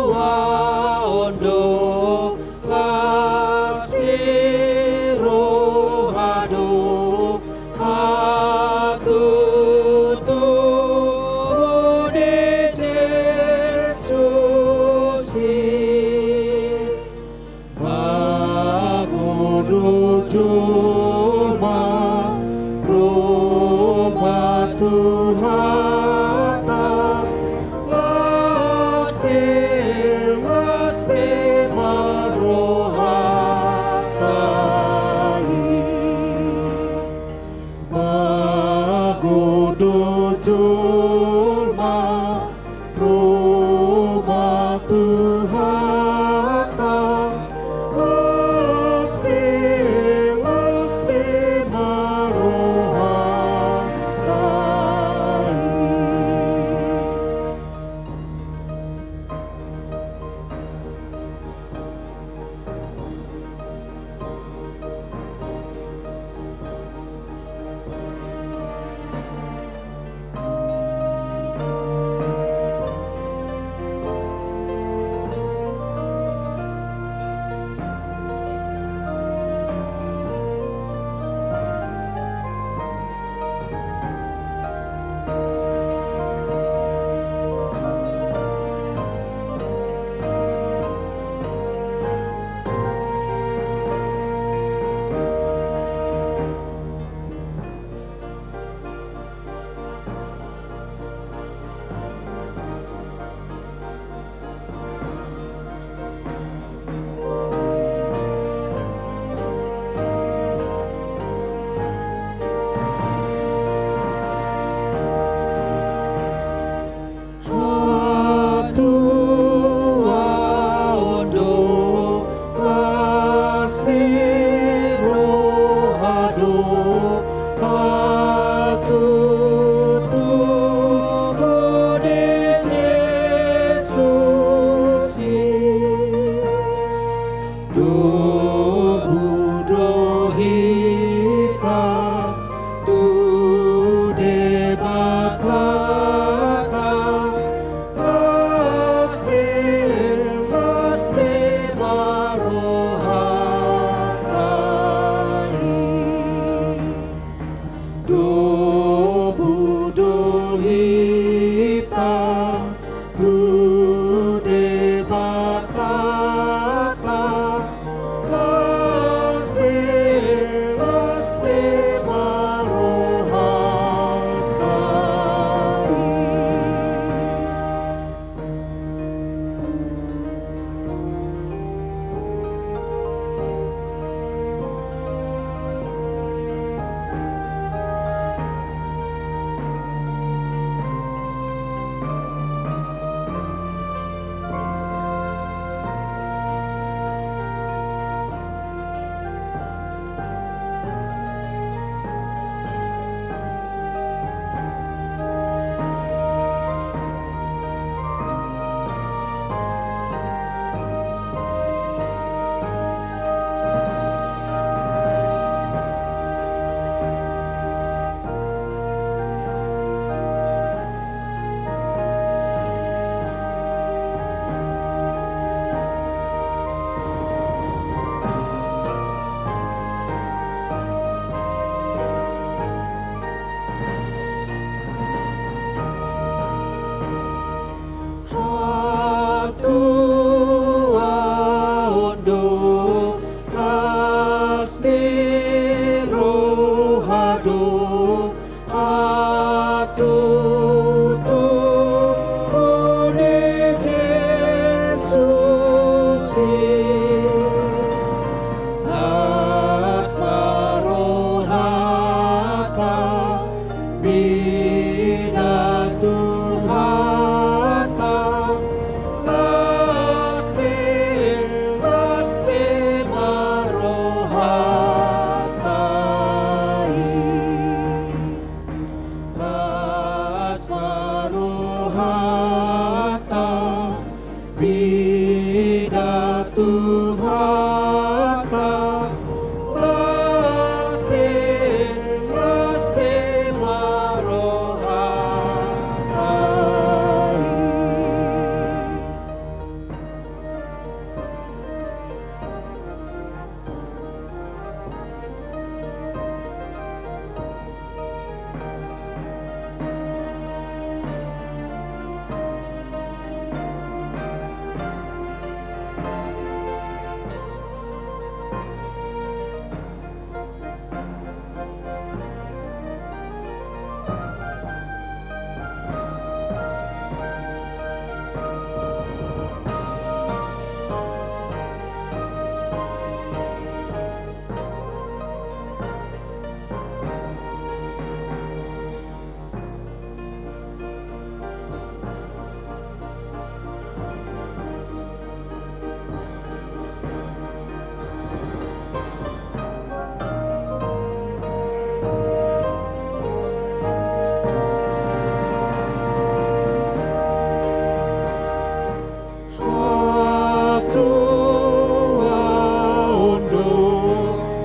Hatuaon do las ni roha do hatutubu ni Jesus i. Magodang jolma ro ma Tuhanta, las be, las be ma rohanta i. Magodang jolma ro ma Tuhanta, las be, las Pasti roha do hatutubu ni Jesus i. Las ma rohanta, mida Tuhanta, las be, las be ma rohanta i. Las ma rohanta, mida Tuhanta, las be, las be ma rohanta i. Hatuaon do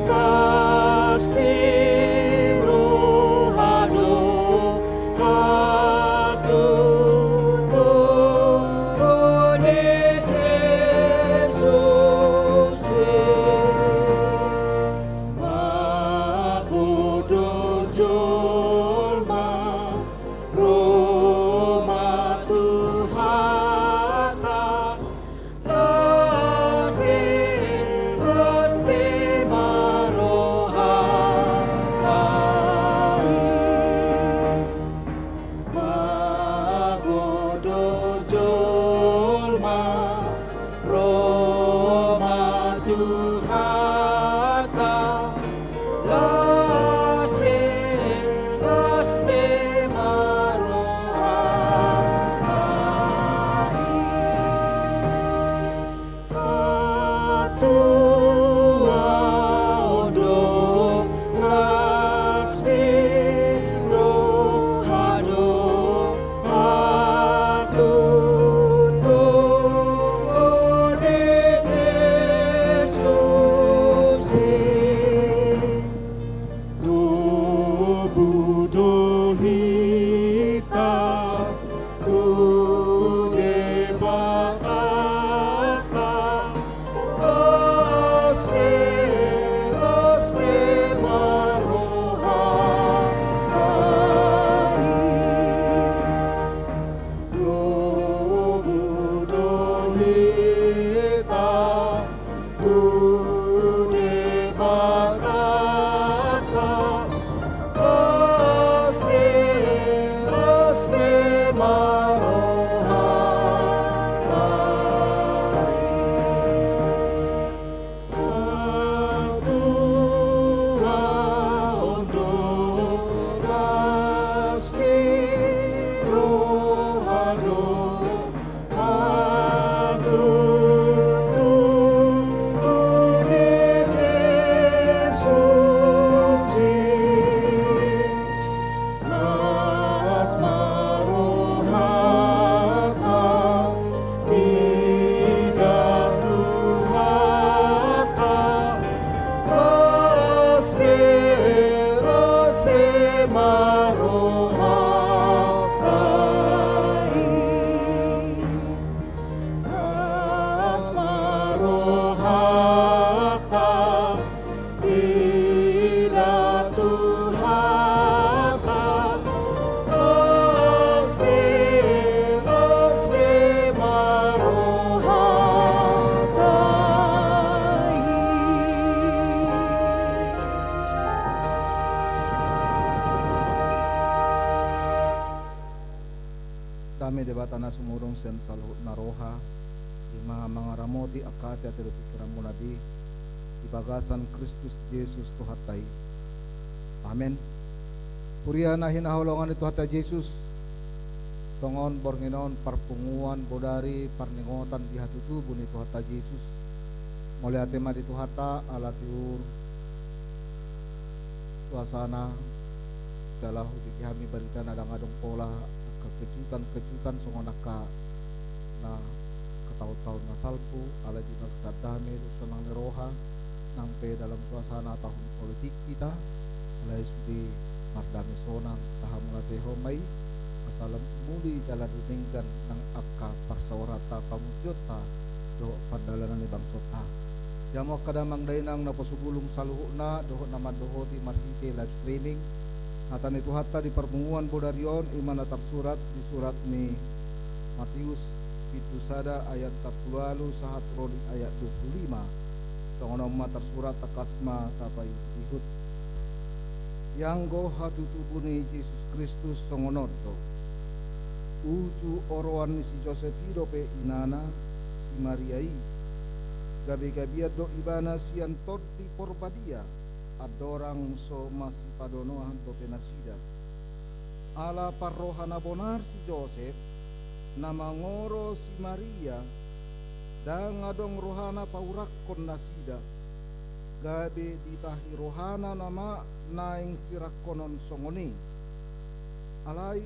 pasti roha do hatutubu ni Jesus i. Magodang jolma ro ma Tuhanta, las be, las be ma rohanta i. Magodang jolma ro ma Tuhanta, las be, las be ma rohanta i. Hatuaon do pasti roha do hatutubu ni Jesus i. Tubu do hita tu Debata, las be, las be ma rohanta i. Tubu do hita tu Debata, las be, las be ma rohanta i. Hatuaon do pasti roha do hatutubu ni Jesus i. Las ma rohanta, mida Tuhanta, las be, las be ma rohanta i. Las ma rohanta, Debata na sumurung sian saluhutna roha, i ma mangaramoti angka ateate dohot pingkiranmuna be, di bagasan Kristus Jesus Tuhanta i. Amen. Huria na hinaholongan ni Tuhanta Jesus, tongon borngin on parpunguan bodari parningotan di hatutubu ni Tuhanta Jesus. Mauliate ma di Tuhanta ala tiur suasana, jala hubege hami barita na ndang adong pola, angka kejutan-kejutan songon angka na angka taon-taon na salpu, alai di bagasan dame dohot sonang ni roha, nang pe dalam suasana tahun politik hita, alai sude mardame sonang, tahamauliatehon ma i, asa lam-, muli jala dumenggan nang angka parsaoranta, pamusionta dohot pardalanan ni bangsonta. Jamo angka damang dainang naposobulung saluhutna dohot na mandohoti marhite live streaming. Hata ni Tuhanta di parpunguan bodari on, i ma na tarsurat di surat ni Matius, pitu sada ayat sampulu ualu sahat ro di ayat dua pulu lima. Songon on ma tarsurat, tangkas ma tapaihutihut. Ianggo hatutubu ni Jesus Kristus songon on do. Uju oroan ni si Josep i dope inana, si Maria i. Gabe-gabean do ibana sian Tondi Porbadia, andorang so masipadonohan dope nasida. Ala parroha na bonar si Josep, na mangoro si Maria, ndang adong rohana paurakkon nasida. Gabe ditahi rohana nama naeng sirangkonon songon i. Alai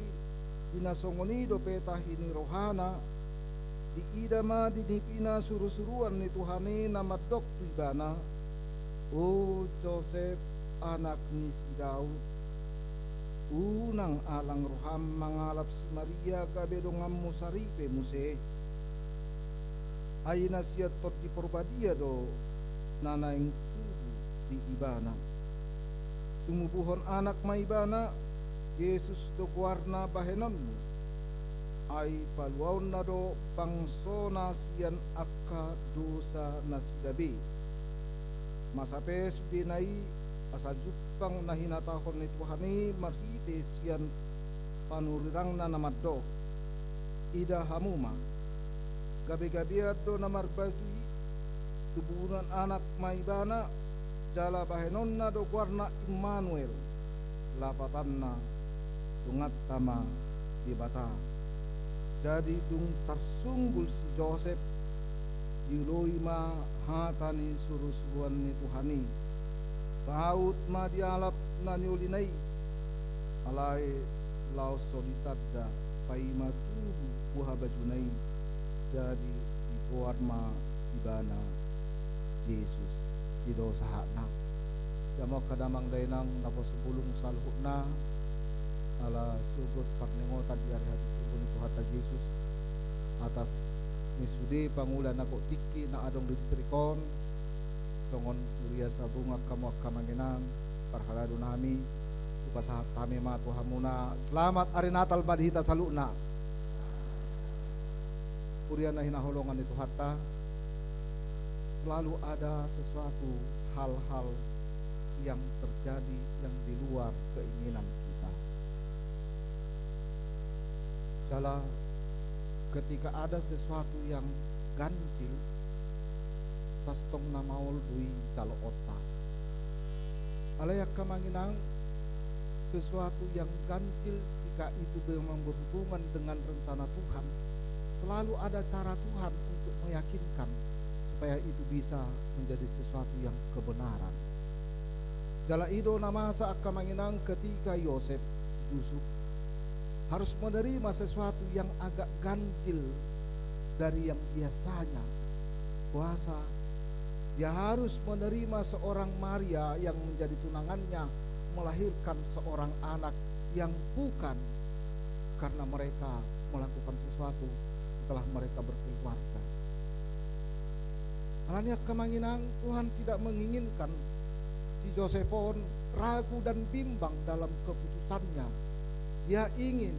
di na songon i dope tahi ni rohana, diida ma di nipina surusuruan ni Tuhan i na mandok tu ibana: O Josep, anak ni si Daud, unang alang roham mangalap si Maria gabe donganmu saripe muse. Ai na sian Tondi Porbadia do na naeng tubu di ibana. Tumubuhon anak ma ibana, Jesus do goarna bahenonmu. Ai paluaonna do bangsona sian angka dosa nasida be. Masa pe sudena i, asa jumpang na hinatahon ni Tuhan i marhite sian panurirangna na mandok: Ida hamu ma, gabe-gabean do na marbaju i, tubuhon anak ma ibana, jala bahenonna do goarna Immanuel, lapatanna: Donganta ma Debata. Jadi dung tarsunggul si Josep, dioloi ma hata ni surusuruan ni Tuhan i. Saut ma dialap na niolina i, alai laos so ditanda, paima tubu buha bajuna i, jadi digoar ma ibana Jesus. I do sahatna. Jamo angka damang dainang naposobulung saluhutna, ala sogot parningotan di ari hatutubu ni Tuhanta Jesus, atas ni sude pangula na gok tingki na adong di distrik on, songon huria Sabungan, hamu angka amang inang, parhalado nami, hupasahat hami ma tu hamuna, selamat ari Natal ma di hita saluhutna. Huria na hinaholongan ni Tuhanta, selalu ada sesuatu, hal-hal yang terjadi yang di luar keinginan kita. Jala ketika ada sesuatu yang ganjil, sasintongna maol do i jaloonta. Alai angka amang inang, sesuatu yang ganjil, jika itu memang berhubungan dengan rencana Tuhan, selalu ada cara Tuhan untuk meyakinkan supaya itu bisa menjadi sesuatu yang kebenaran. Jala i do na masa, angka amang inang, ketika Yosep, Yusuf, harus menerima sesuatu yang agak ganjil dari yang biasanya. Puasa, dia harus menerima seorang Maria yang menjadi tunangannya melahirkan seorang anak yang bukan karena mereka melakukan sesuatu setelah mereka berkeluarga. Alani i, angka amang inang, Tuhan tidak menginginkan si Josep on ragu dan bimbang dalam keputusannya. Dia ingin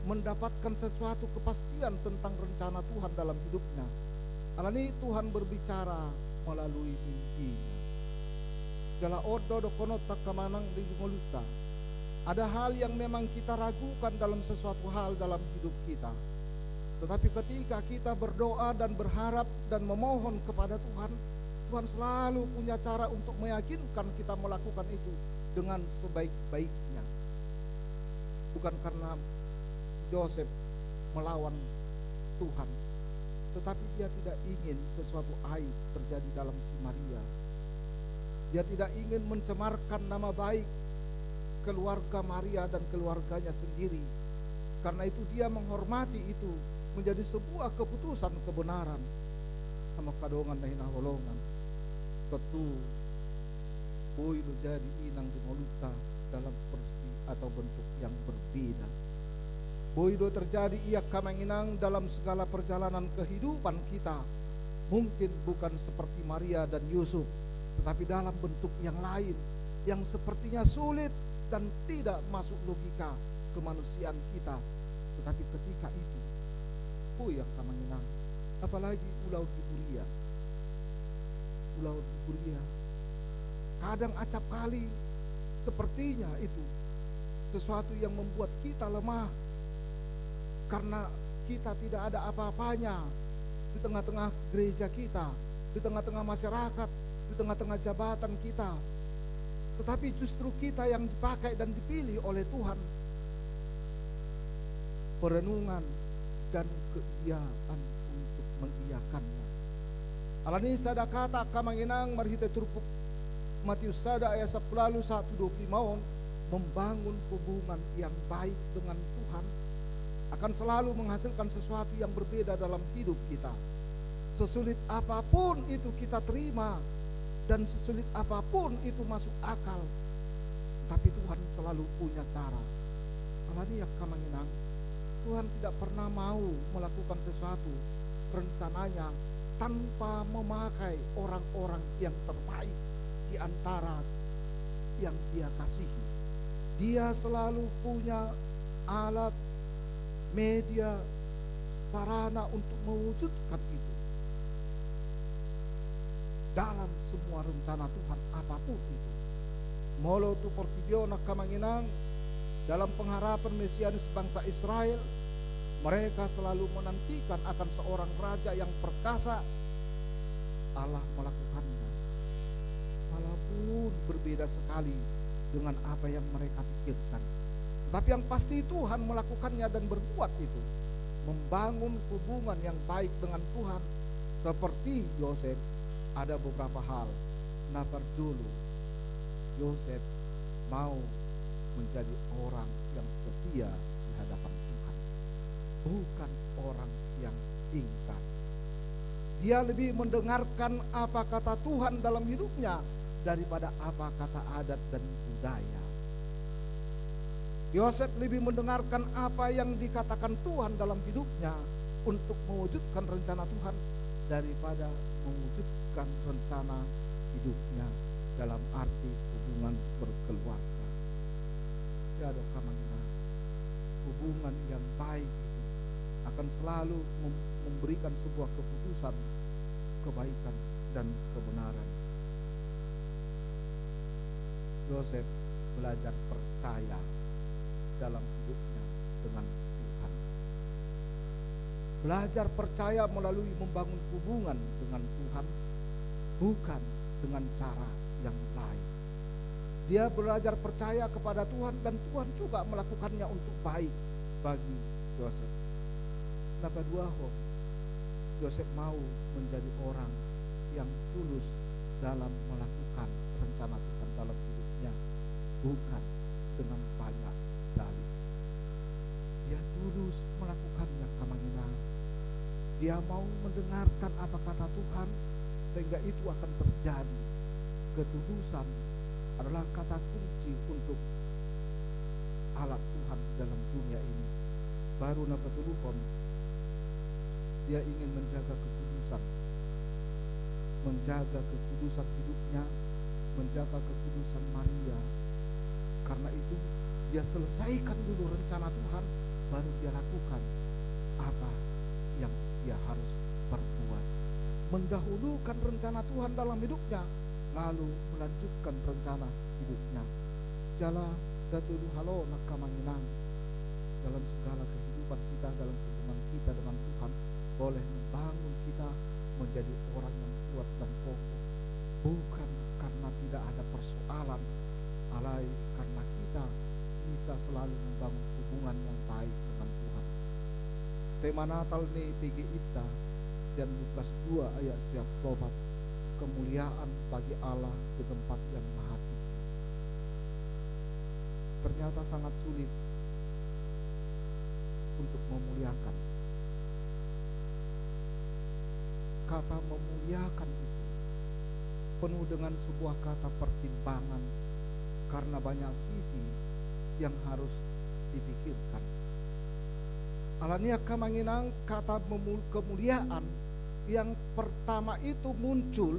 mendapatkan sesuatu kepastian tentang rencana Tuhan dalam hidupnya. Alani i Tuhan berbicara melalui mimpinya. Jala on do dohononta, angka amang inang, di ngolunta. Ada hal yang memang kita ragukan dalam sesuatu hal dalam hidup kita. Tetapi ketika kita berdoa dan berharap dan memohon kepada Tuhan, Tuhan selalu punya cara untuk meyakinkan kita melakukan itu dengan sebaik-baiknya. Bukan karena Yosef melawan Tuhan, tetapi dia tidak ingin sesuatu aib terjadi dalam si Maria. Dia tidak ingin mencemarkan nama baik keluarga Maria dan keluarganya sendiri. Karena itu dia menghormati itu menjadi sebuah keputusan kebenaran. Amang angka dongan na hinaholongan, tontu boi do jadi i nang di ngolunta dalam versi atau bentuk yang berbeda. Boi do terjadi i angka amang inang dalam segala perjalanan kehidupan kita. Mungkin bukan seperti Maria dan Yusuf, tetapi dalam bentuk yang lain, yang sepertinya sulit dan tidak masuk logika kemanusiaan kita. Tetapi ketika itu, boi angka amang inang, apalagi ulaon di huria. Ulaon di huria. Kadang acap kali sepertinya itu sesuatu yang membuat kita lemah. Karena kita tidak ada apa-apanya di tengah-tengah gereja kita, di tengah-tengah masyarakat, di tengah-tengah jabatan kita. Tetapi justru kita yang dipakai dan dipilih oleh Tuhan. Perenungan dan keiaan untuk mengiakannya. Alani sada kata angka amang inang marhite turpuk Matius sada ayat sampulu ualu sahat tu dua pulu lima on, membangun hubungan yang baik dengan Tuhan akan selalu menghasilkan sesuatu yang berbeda dalam hidup kita. Sesulit apapun itu kita terima, dan sesulit apapun itu masuk akal, tapi Tuhan selalu punya cara. Alani i angka amang inang, Tuhan tidak pernah mau melakukan sesuatu, rencananya, tanpa memakai orang-orang yang terbaik di antara yang Dia kasihi. Dia selalu punya alat, media, sarana untuk mewujudkan itu dalam semua rencana Tuhan apapun itu. Molo tu portibi on angka amang inang, dalam pengharapan mesianis bangsa Israel, mereka selalu menantikan akan seorang raja yang perkasa. Allah melakukannya. Walaupun berbeda sekali dengan apa yang mereka pikirkan. Tetapi yang pasti Tuhan melakukannya dan berbuat itu. Membangun hubungan yang baik dengan Tuhan seperti Yosef, ada beberapa hal. Na parjolo, Yosef mau menjadi orang yang setia di hadapan Tuhan, bukan orang yang ingkar. Dia lebih mendengarkan apa kata Tuhan dalam hidupnya daripada apa kata adat dan budaya. Yosef lebih mendengarkan apa yang dikatakan Tuhan dalam hidupnya untuk mewujudkan rencana Tuhan daripada mewujudkan rencana hidupnya dalam arti hubungan berkeluarga. Ya, dok, amang inang, hubungan yang baik itu akan selalu mem-, memberikan sebuah keputusan kebaikan dan kebenaran. Yosef belajar percaya dalam hidupnya dengan Tuhan. Belajar percaya melalui membangun hubungan dengan Tuhan, bukan dengan cara yang lain. Dia belajar percaya kepada Tuhan, dan Tuhan juga melakukannya untuk baik bagi Yosef. Na paduahon, Yosef mau menjadi orang yang tulus dalam melakukan rencana Tuhan dalam hidupnya, bukan dengan banyak dalil. Dia tulus melakukannya, amang inang. Dia mau mendengarkan apa kata Tuhan, sehingga itu akan terjadi. Ketulusan adalah kata kunci untuk alat Tuhan dalam dunia ini. Baru na patoluhon, dia ingin menjaga kekudusan, menjaga kekudusan hidupnya, menjaga kekudusan Maria. Karena itu, dia selesaikan dulu rencana Tuhan, baru dia lakukan apa yang dia harus perbuat. Mendahulukan rencana Tuhan dalam hidupnya, lalu melanjutkan rencana hidupnya. Jala Datu Duhalo, angka amang inang, dalam segala kehidupan kita, dalam hubungan kita dengan Tuhan, boleh membangun kita menjadi orang yang kuat dan kokoh. Bukan karena tidak ada persoalan, alai karena kita bisa selalu membangun hubungan yang baik dengan Tuhan. Tema Natal ni PGI-ta sian Lukas dua ayat siaplopat, kemuliaan bagi Allah di tempat yang maha tinggi. Ternyata sangat sulit untuk memuliakan. Kata memuliakan itu penuh dengan sebuah kata pertimbangan, karena banyak sisi yang harus dipikirkan. Alani i, angka amang inang, kata memu-, kemuliaan yang pertama itu muncul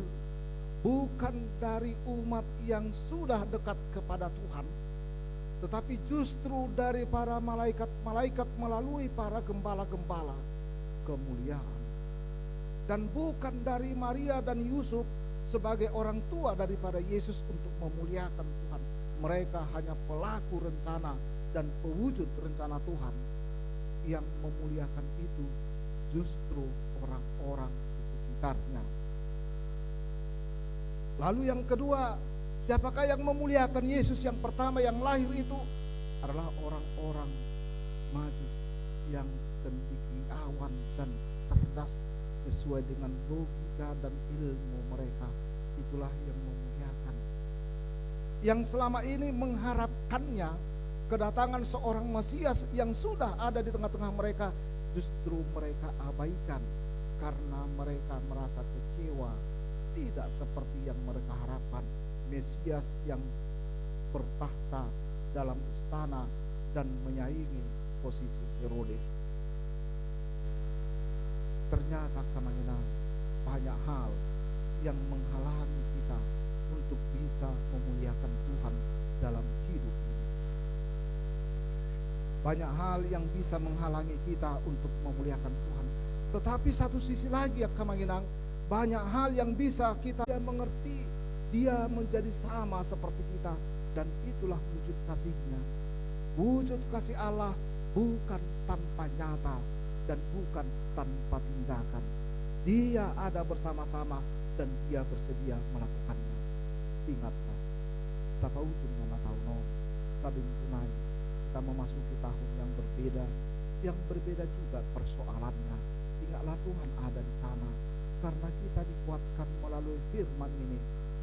bukan dari umat yang sudah dekat kepada Tuhan, tetapi justru dari para malaikat-malaikat melalui para gembala-gembala kemuliaan. Dan bukan dari Maria dan Yusuf sebagai orang tua daripada Yesus untuk memuliakan Tuhan. Mereka hanya pelaku rencana dan pewujud rencana Tuhan. Yang memuliakan itu justru orang-orang di sekitarnya. Lalu yang kedua, siapakah yang memuliakan Yesus yang pertama yang lahir itu? Adalah orang-orang Majus yang cendekiawan dan cerdas sesuai dengan logika dan ilmu mereka. Itulah yang memuliakan. Yang selama ini mengharapkannya kedatangan seorang Mesias yang sudah ada di tengah-tengah mereka, justru mereka abaikan karena mereka merasa kecewa, tidak seperti yang mereka harapkan, Mesias yang bertakhta dalam istana dan menyaingi posisi Herodes. Ternyata, angka amang inang, banyak hal yang menghalangi kita untuk bisa memuliakan Tuhan dalam hidup ini. Banyak hal yang bisa menghalangi kita untuk memuliakan Tuhan. Tetapi satu sisi lagi, angka amang inang, banyak hal yang bisa kita mengerti. Dia menjadi sama seperti kita, dan itulah wujud kasih-Nya. Wujud kasih Allah bukan tanpa nyata dan bukan tanpa tindakan. Dia ada bersama-sama dan Dia bersedia melakukannya. Ingatlah, tapaujung nama taon on, sabingkon nai kita memasuki tahun yang berbeda, yang berbeda juga persoalannya. Ingatlah, Tuhan ada di sana. Karena kita dikuatkan melalui firman ini,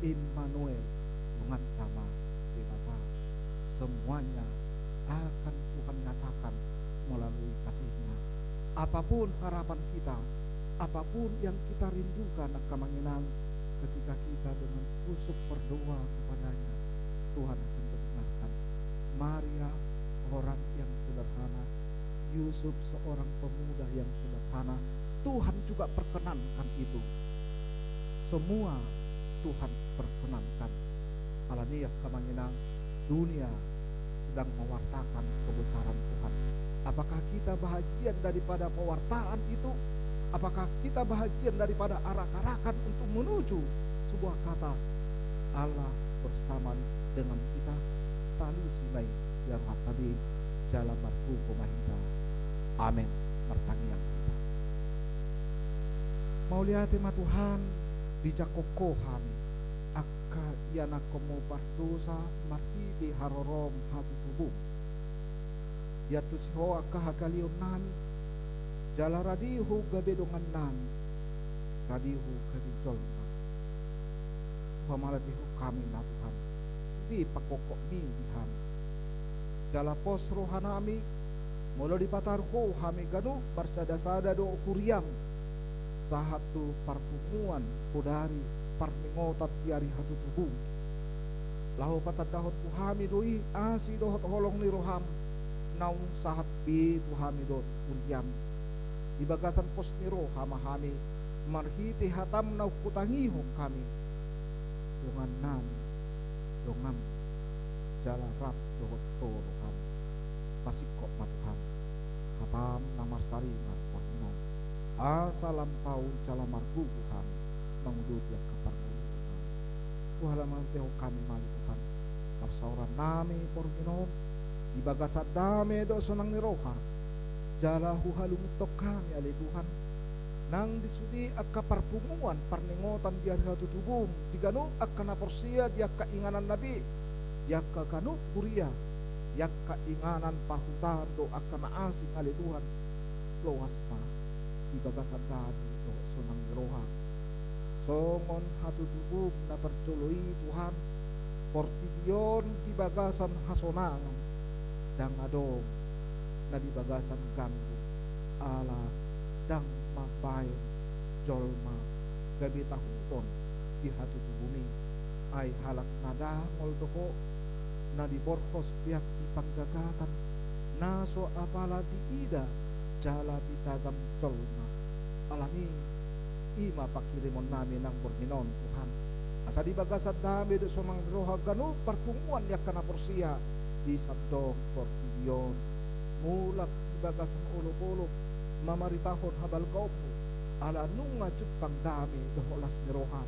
Immanuel, dongan ma Debata. Semuanya akan Tuhan nyatakan melalui kasih-Nya. Apapun harapan kita, apapun yang kita rindukan, angka amang inang, ketika kita dengan khusyuk berdoa kepada-Nya, Tuhan akan mendengarkan. Maria orang yang sederhana, Yusuf seorang pemuda yang sederhana, Tuhan juga perkenankan itu. Semua Tuhan perkenankan. Alani i, angka amang inang, dunia sedang mewartakan kebesaran Tuhan. Apakah kita bahagian daripada pewartaan itu? Apakah kita bahagian daripada arak-arakan untuk menuju sebuah kata, Allah bersama dengan kita? Talusi ma i di rohanta be, jala margogo ma hita. Amen. Martangiang hita. Mauliate ma Tuhan, dijangkon Ho hami, angka ianakhonMu pardosa marhite harorom hatutubum. Diantusi Ho angka hagaleonnami, jala radi Ho gabe dongannami, radi Ho gabe jolma. Pamatehon hami ma Tuhan, sude pangkongkongMi di hami. Jala pos rohanami, molo dipataru Ho hami ganup marsada-sada dohot huriaM, sahat tu parpunguan podari parningotan di ari hatutubum. Laho patandahon tu hami do i asi dohot holong ni rohaM, naung sahat be tu hami dohot huriaM. Di bagasan pos ni roha ma hami, marhite hataM naung hutangihon hami, dongannami, donganMu, jala rap dohot Ho do hami. Pasingkop ma Tuhan, hataM na marsaringar borngin on, asa lam tau jala margogo hami manguduti angka parngoluon nami. Hupamatehon hami ma ale Tuhan, parsaoran nami borngin on, di bagasan dame dohot sonang ni roha, jala huhalungunhon hami ale Tuhan, nang di sude angka parpunguan parningotan di ari hatutubuM, di ganup angka na porsea, di angka inganan na be, di angka ganup huria, di angka inganan parhutaan dohot angka na asing ale Tuhan, loas ma di bagasan dame dohot sonang ni roha. Songon hatutubuM na parjolo i Tuhan, portibi on di bagasan hasonangan, ndang adong na di bagasan ganggu, ala ndang mambahen jolma gabe tahuton di hatutubuMi. Ai halak na dangol do Ho, na diborhos peak di panggagatan, na so apala diida jala ditagam jolma. Alani i ma panghirimon nami nang borngin on Tuhan, asa di bagasan dame dohot sonang ni roha ganup parpunguan ni angka na porsea di sandok portibi on, mulak di bagasan olopolop mamaritahon habalgaonMu, ala nunga jumpang dame dohot las ni roha,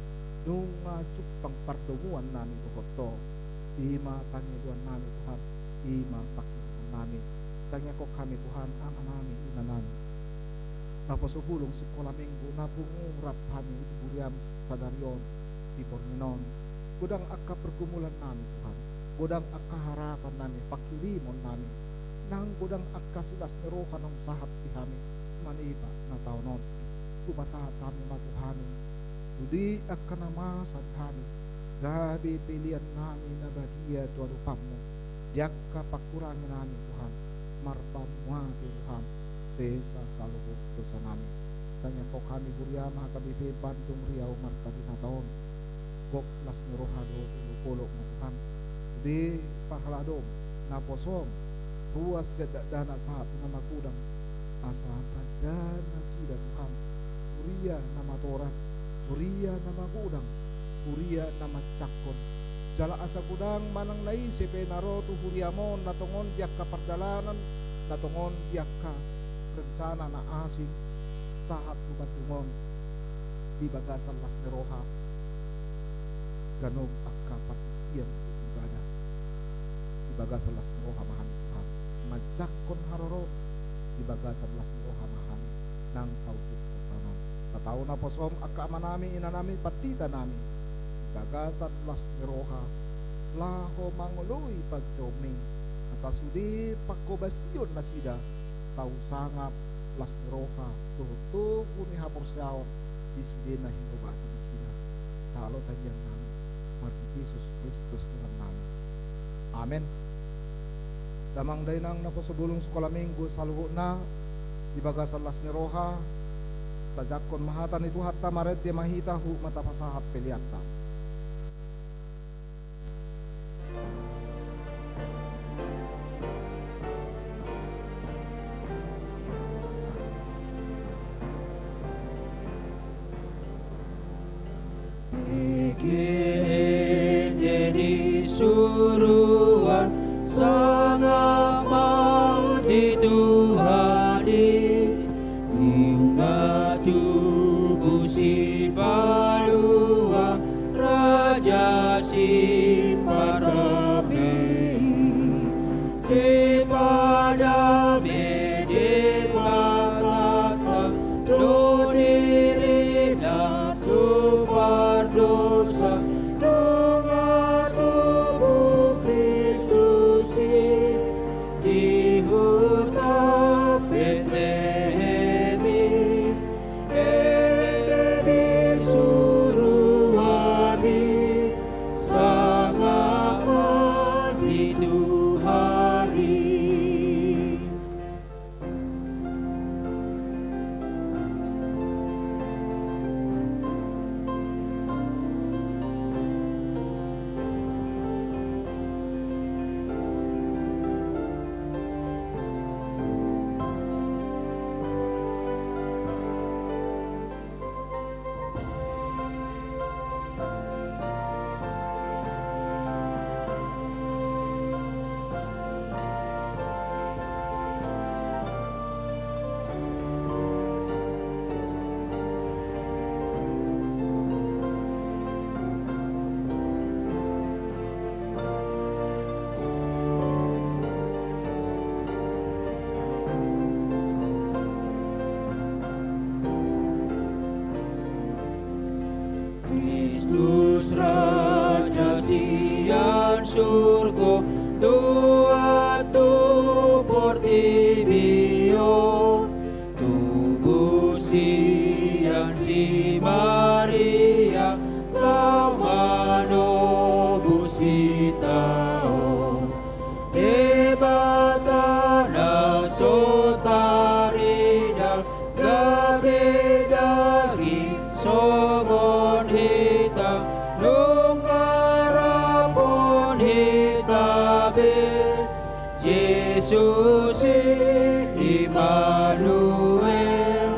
nunga jumpang pardomuan nami dohot Ho. I ma pangidoan nami Tuhan, i ma panghirimon nami. Tangiangkon hami Tuhan, amanami, inanami, naposo bulung sikola minggu, na pungu rap hami di huriaM sadari on, di borngin on. Godang angka pergumulan nami Tuhan, godang angka harapan nami, panghirimon nami, nang godang angka silas ni roha naung sahat di hami manipat na taon on. Hupasahat hami ma Tuhan i sude angka na masa di hami, gabe pelean nami na badia tu adopanMu, di angka pangkurangi nami Tuhan, marpamuape rohaM sesa saluhut dosa nami. Tangiangkon hami huriaM H K B P Bandung Riau Marta Dinata on, gok las ni roha dohot olopolop ma Tuhan, sude parhaladoM, naposoM, ruas sian dakdanak sahat tu na magodang, asa tanda nasida Tuhan, huria na matoras, huria na magodang, huria na manjangkon. Jala asa godang manang na ise pe na ro tu huriaM on, na tongon di angka pardalanan, na tongon di angka rencana na asing, sahat tu Bandung on, di bagasan las ni roha, ganup angka partingkian ibadah, di bagasan las ni roha ma hami Tuhan, manjangkon haroroM, di bagasan las ni roha ma hami nang paujungkon taon on. Tataon naposoM angka amanami, inanami, pandita nami, di bagasan las ni roha, laho mangoloi panjouMi, asa sude panghobasion nasida, tau sangap las ni roha dohot togu ni haporseaon di sude na hinobasan nasida. Jalo tangiang nami, marhite Jesus Kristus Tuhan nami. Amen. Damang dainang naposo bulung sikola minggu saluhutna, di bagasan las ni roha, tajangkon ma hata ni Tuhanta, marende ma hita, huhut ma tapasahat peleanta. Bege ende ni suruan, sangap ma di Tuhan i, nunga tubu Sipalua, Raja Sipardame i. Debata be, Debata do dirina, do pardosa, nunga tubu Kristus i. surgo, tuat tu portibi on, tubu sian si Maria, laho manobus hita on. Debata na so tarida, gabe daging songon hita, nunga rap hita be. Jesus i Immanuel,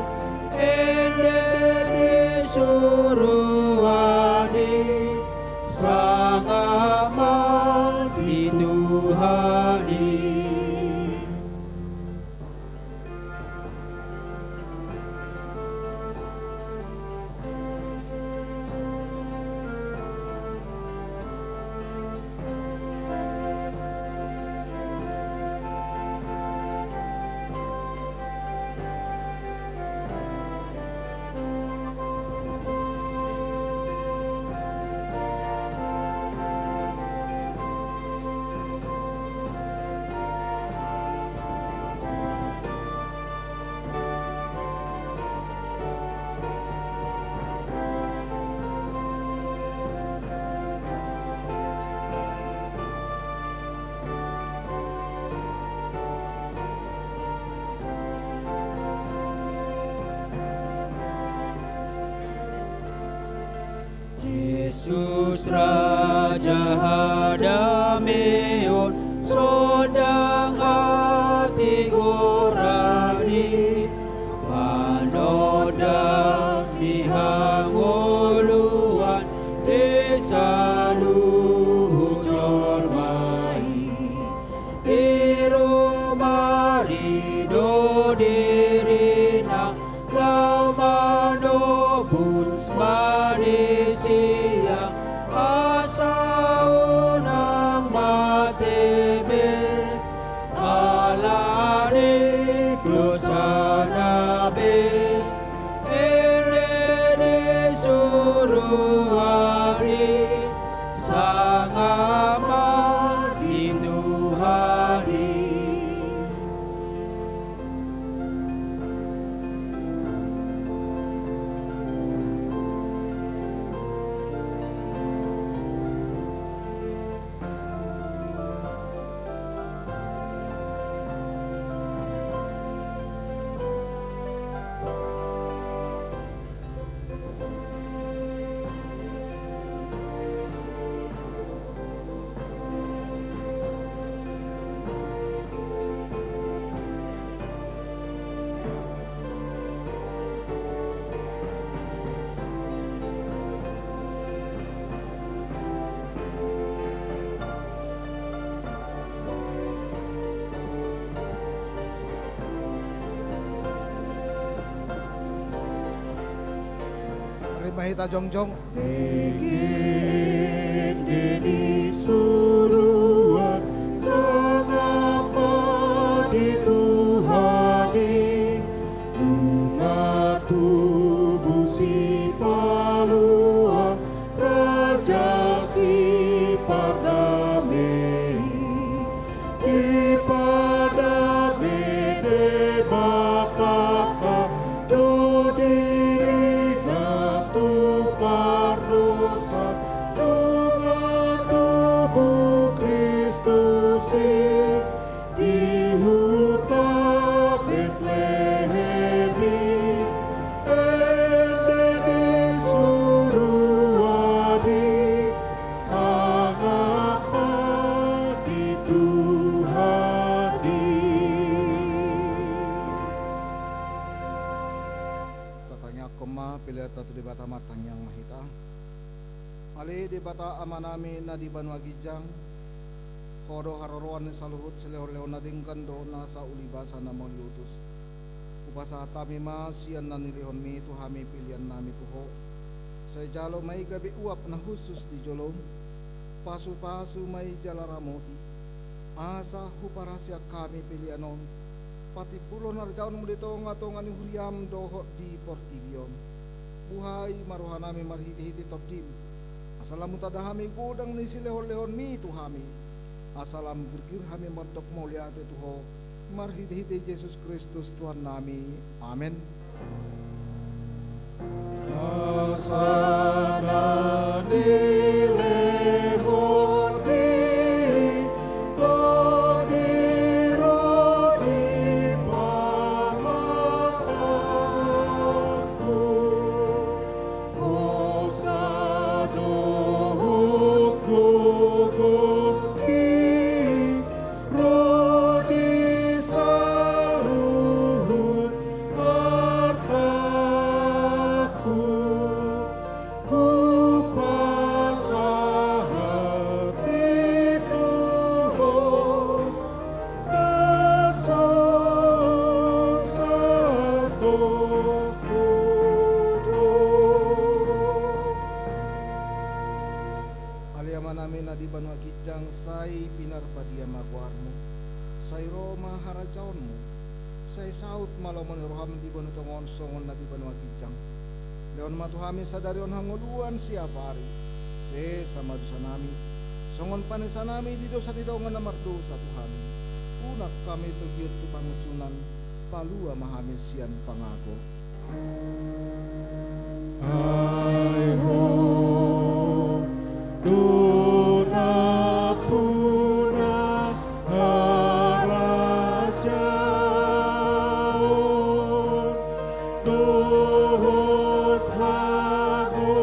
ende ni suruan i, sangap ma di Tuhan i. Jesus Raja hadameon, sondang hatigoran i, panondang ni hangoluan di saluhut jolma i. Tiru ma ari do dirina, laho manobus manisia, asa unang mate be, ala ni dosana be. Ende ni suruan i, sangap ma di Tuhan i. Rap ma hita jongjong. Ende ni suruan, sangap ma di Tuhan i, nunga tubu Sipaluan, Raja Sipardame i. Dipadame Debata do dirina tu pardosa, nunga tubu Kristus i di huta Betlehem i. Ende ni suruan i, sangap ma di Tuhan i. Tatangiangkon ma peleanta tu Debata, martangiang ma hita. Ale Debata Amanami na di banua ginjang, Ho do haroroan ni saluhut silehonlehon na denggan dohot nasa uli basa na mauliutus. Hupasahat hami ma sian na nilehonmi tu hami peleannami tu Ho. Sai jalo ma i gabe uap na hushus di jolom. Pasupasu ma i jala ramoti, asa huparhaseang hami pelean on, patimbulhon harajaonmu di tongatonga ni huriam dohot di portibi on. Buhai ma rohanami marhitehite Tondim, Asa lam hutanda hami godang ni silehonlehonmi tu hami, asa lam girgir hami mandok mauliate tu Ho, marhitehite Jesus Kristus Tuhannami. Amen. Asa na dilehonmi tondimi ro di pamatangku, hosa dohot gogongki, ro di saluhut artangku, hupasahat i tu Ho, na so satongtong. Ale Amanami na di banua ginjang, sai pinarbadia ma goarmu. Sai ro ma harajaonmu. Sai saut ma lomo ni roham di banua tonga on songon na di banua ginjang. Lehon ma tu hami sadari on hangoluan siapari. Sesa ma dosanami, songon panesanami di dosa ni dongan na mardosa tu hami. Unang hami togihon tu pangunjunan, palua ma hami sian pangago. Ai Ho do nampuna harajaon dohot hagogoon,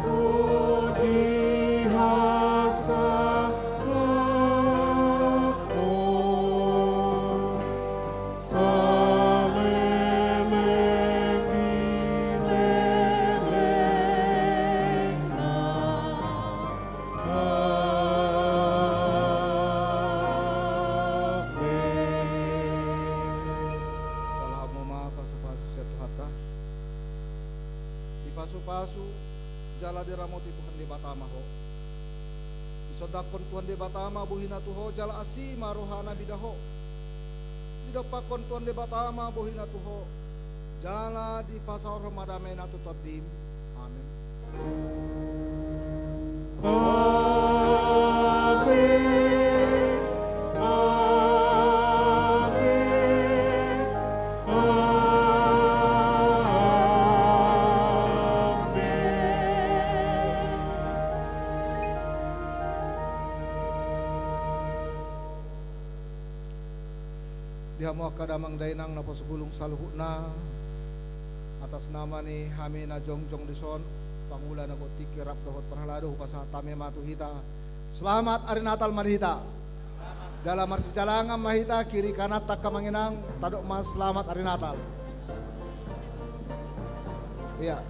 ro di hasangapon saleleng ni lelengna. Amen. Jalo hamu ma pasupasu sian Tuhanta. Dipasupasu jala diramoti Tuhan Debata ma ho. Disondangkon Tuhan Debata ma bohina tu ho jala asi ma rohana mida ho. Didompakkon Tuhan Debata ma bohina tu ho jala dipasaorhon ma dameNa tu tondim. Amen. Amen. Amen. Amen. Di hamu angka damang dainang naposo bulung saluhutna, atas nama ni hami na jongjong dison, pangula na gontingki rap dohot parhalado, hupasahat hami ma tu hita. Selamat Ari Natal ma di hita. Jala marsijalangan ma hita, kiri kanan angka amang inang, tadok ma selamat Ari Natal. Ia.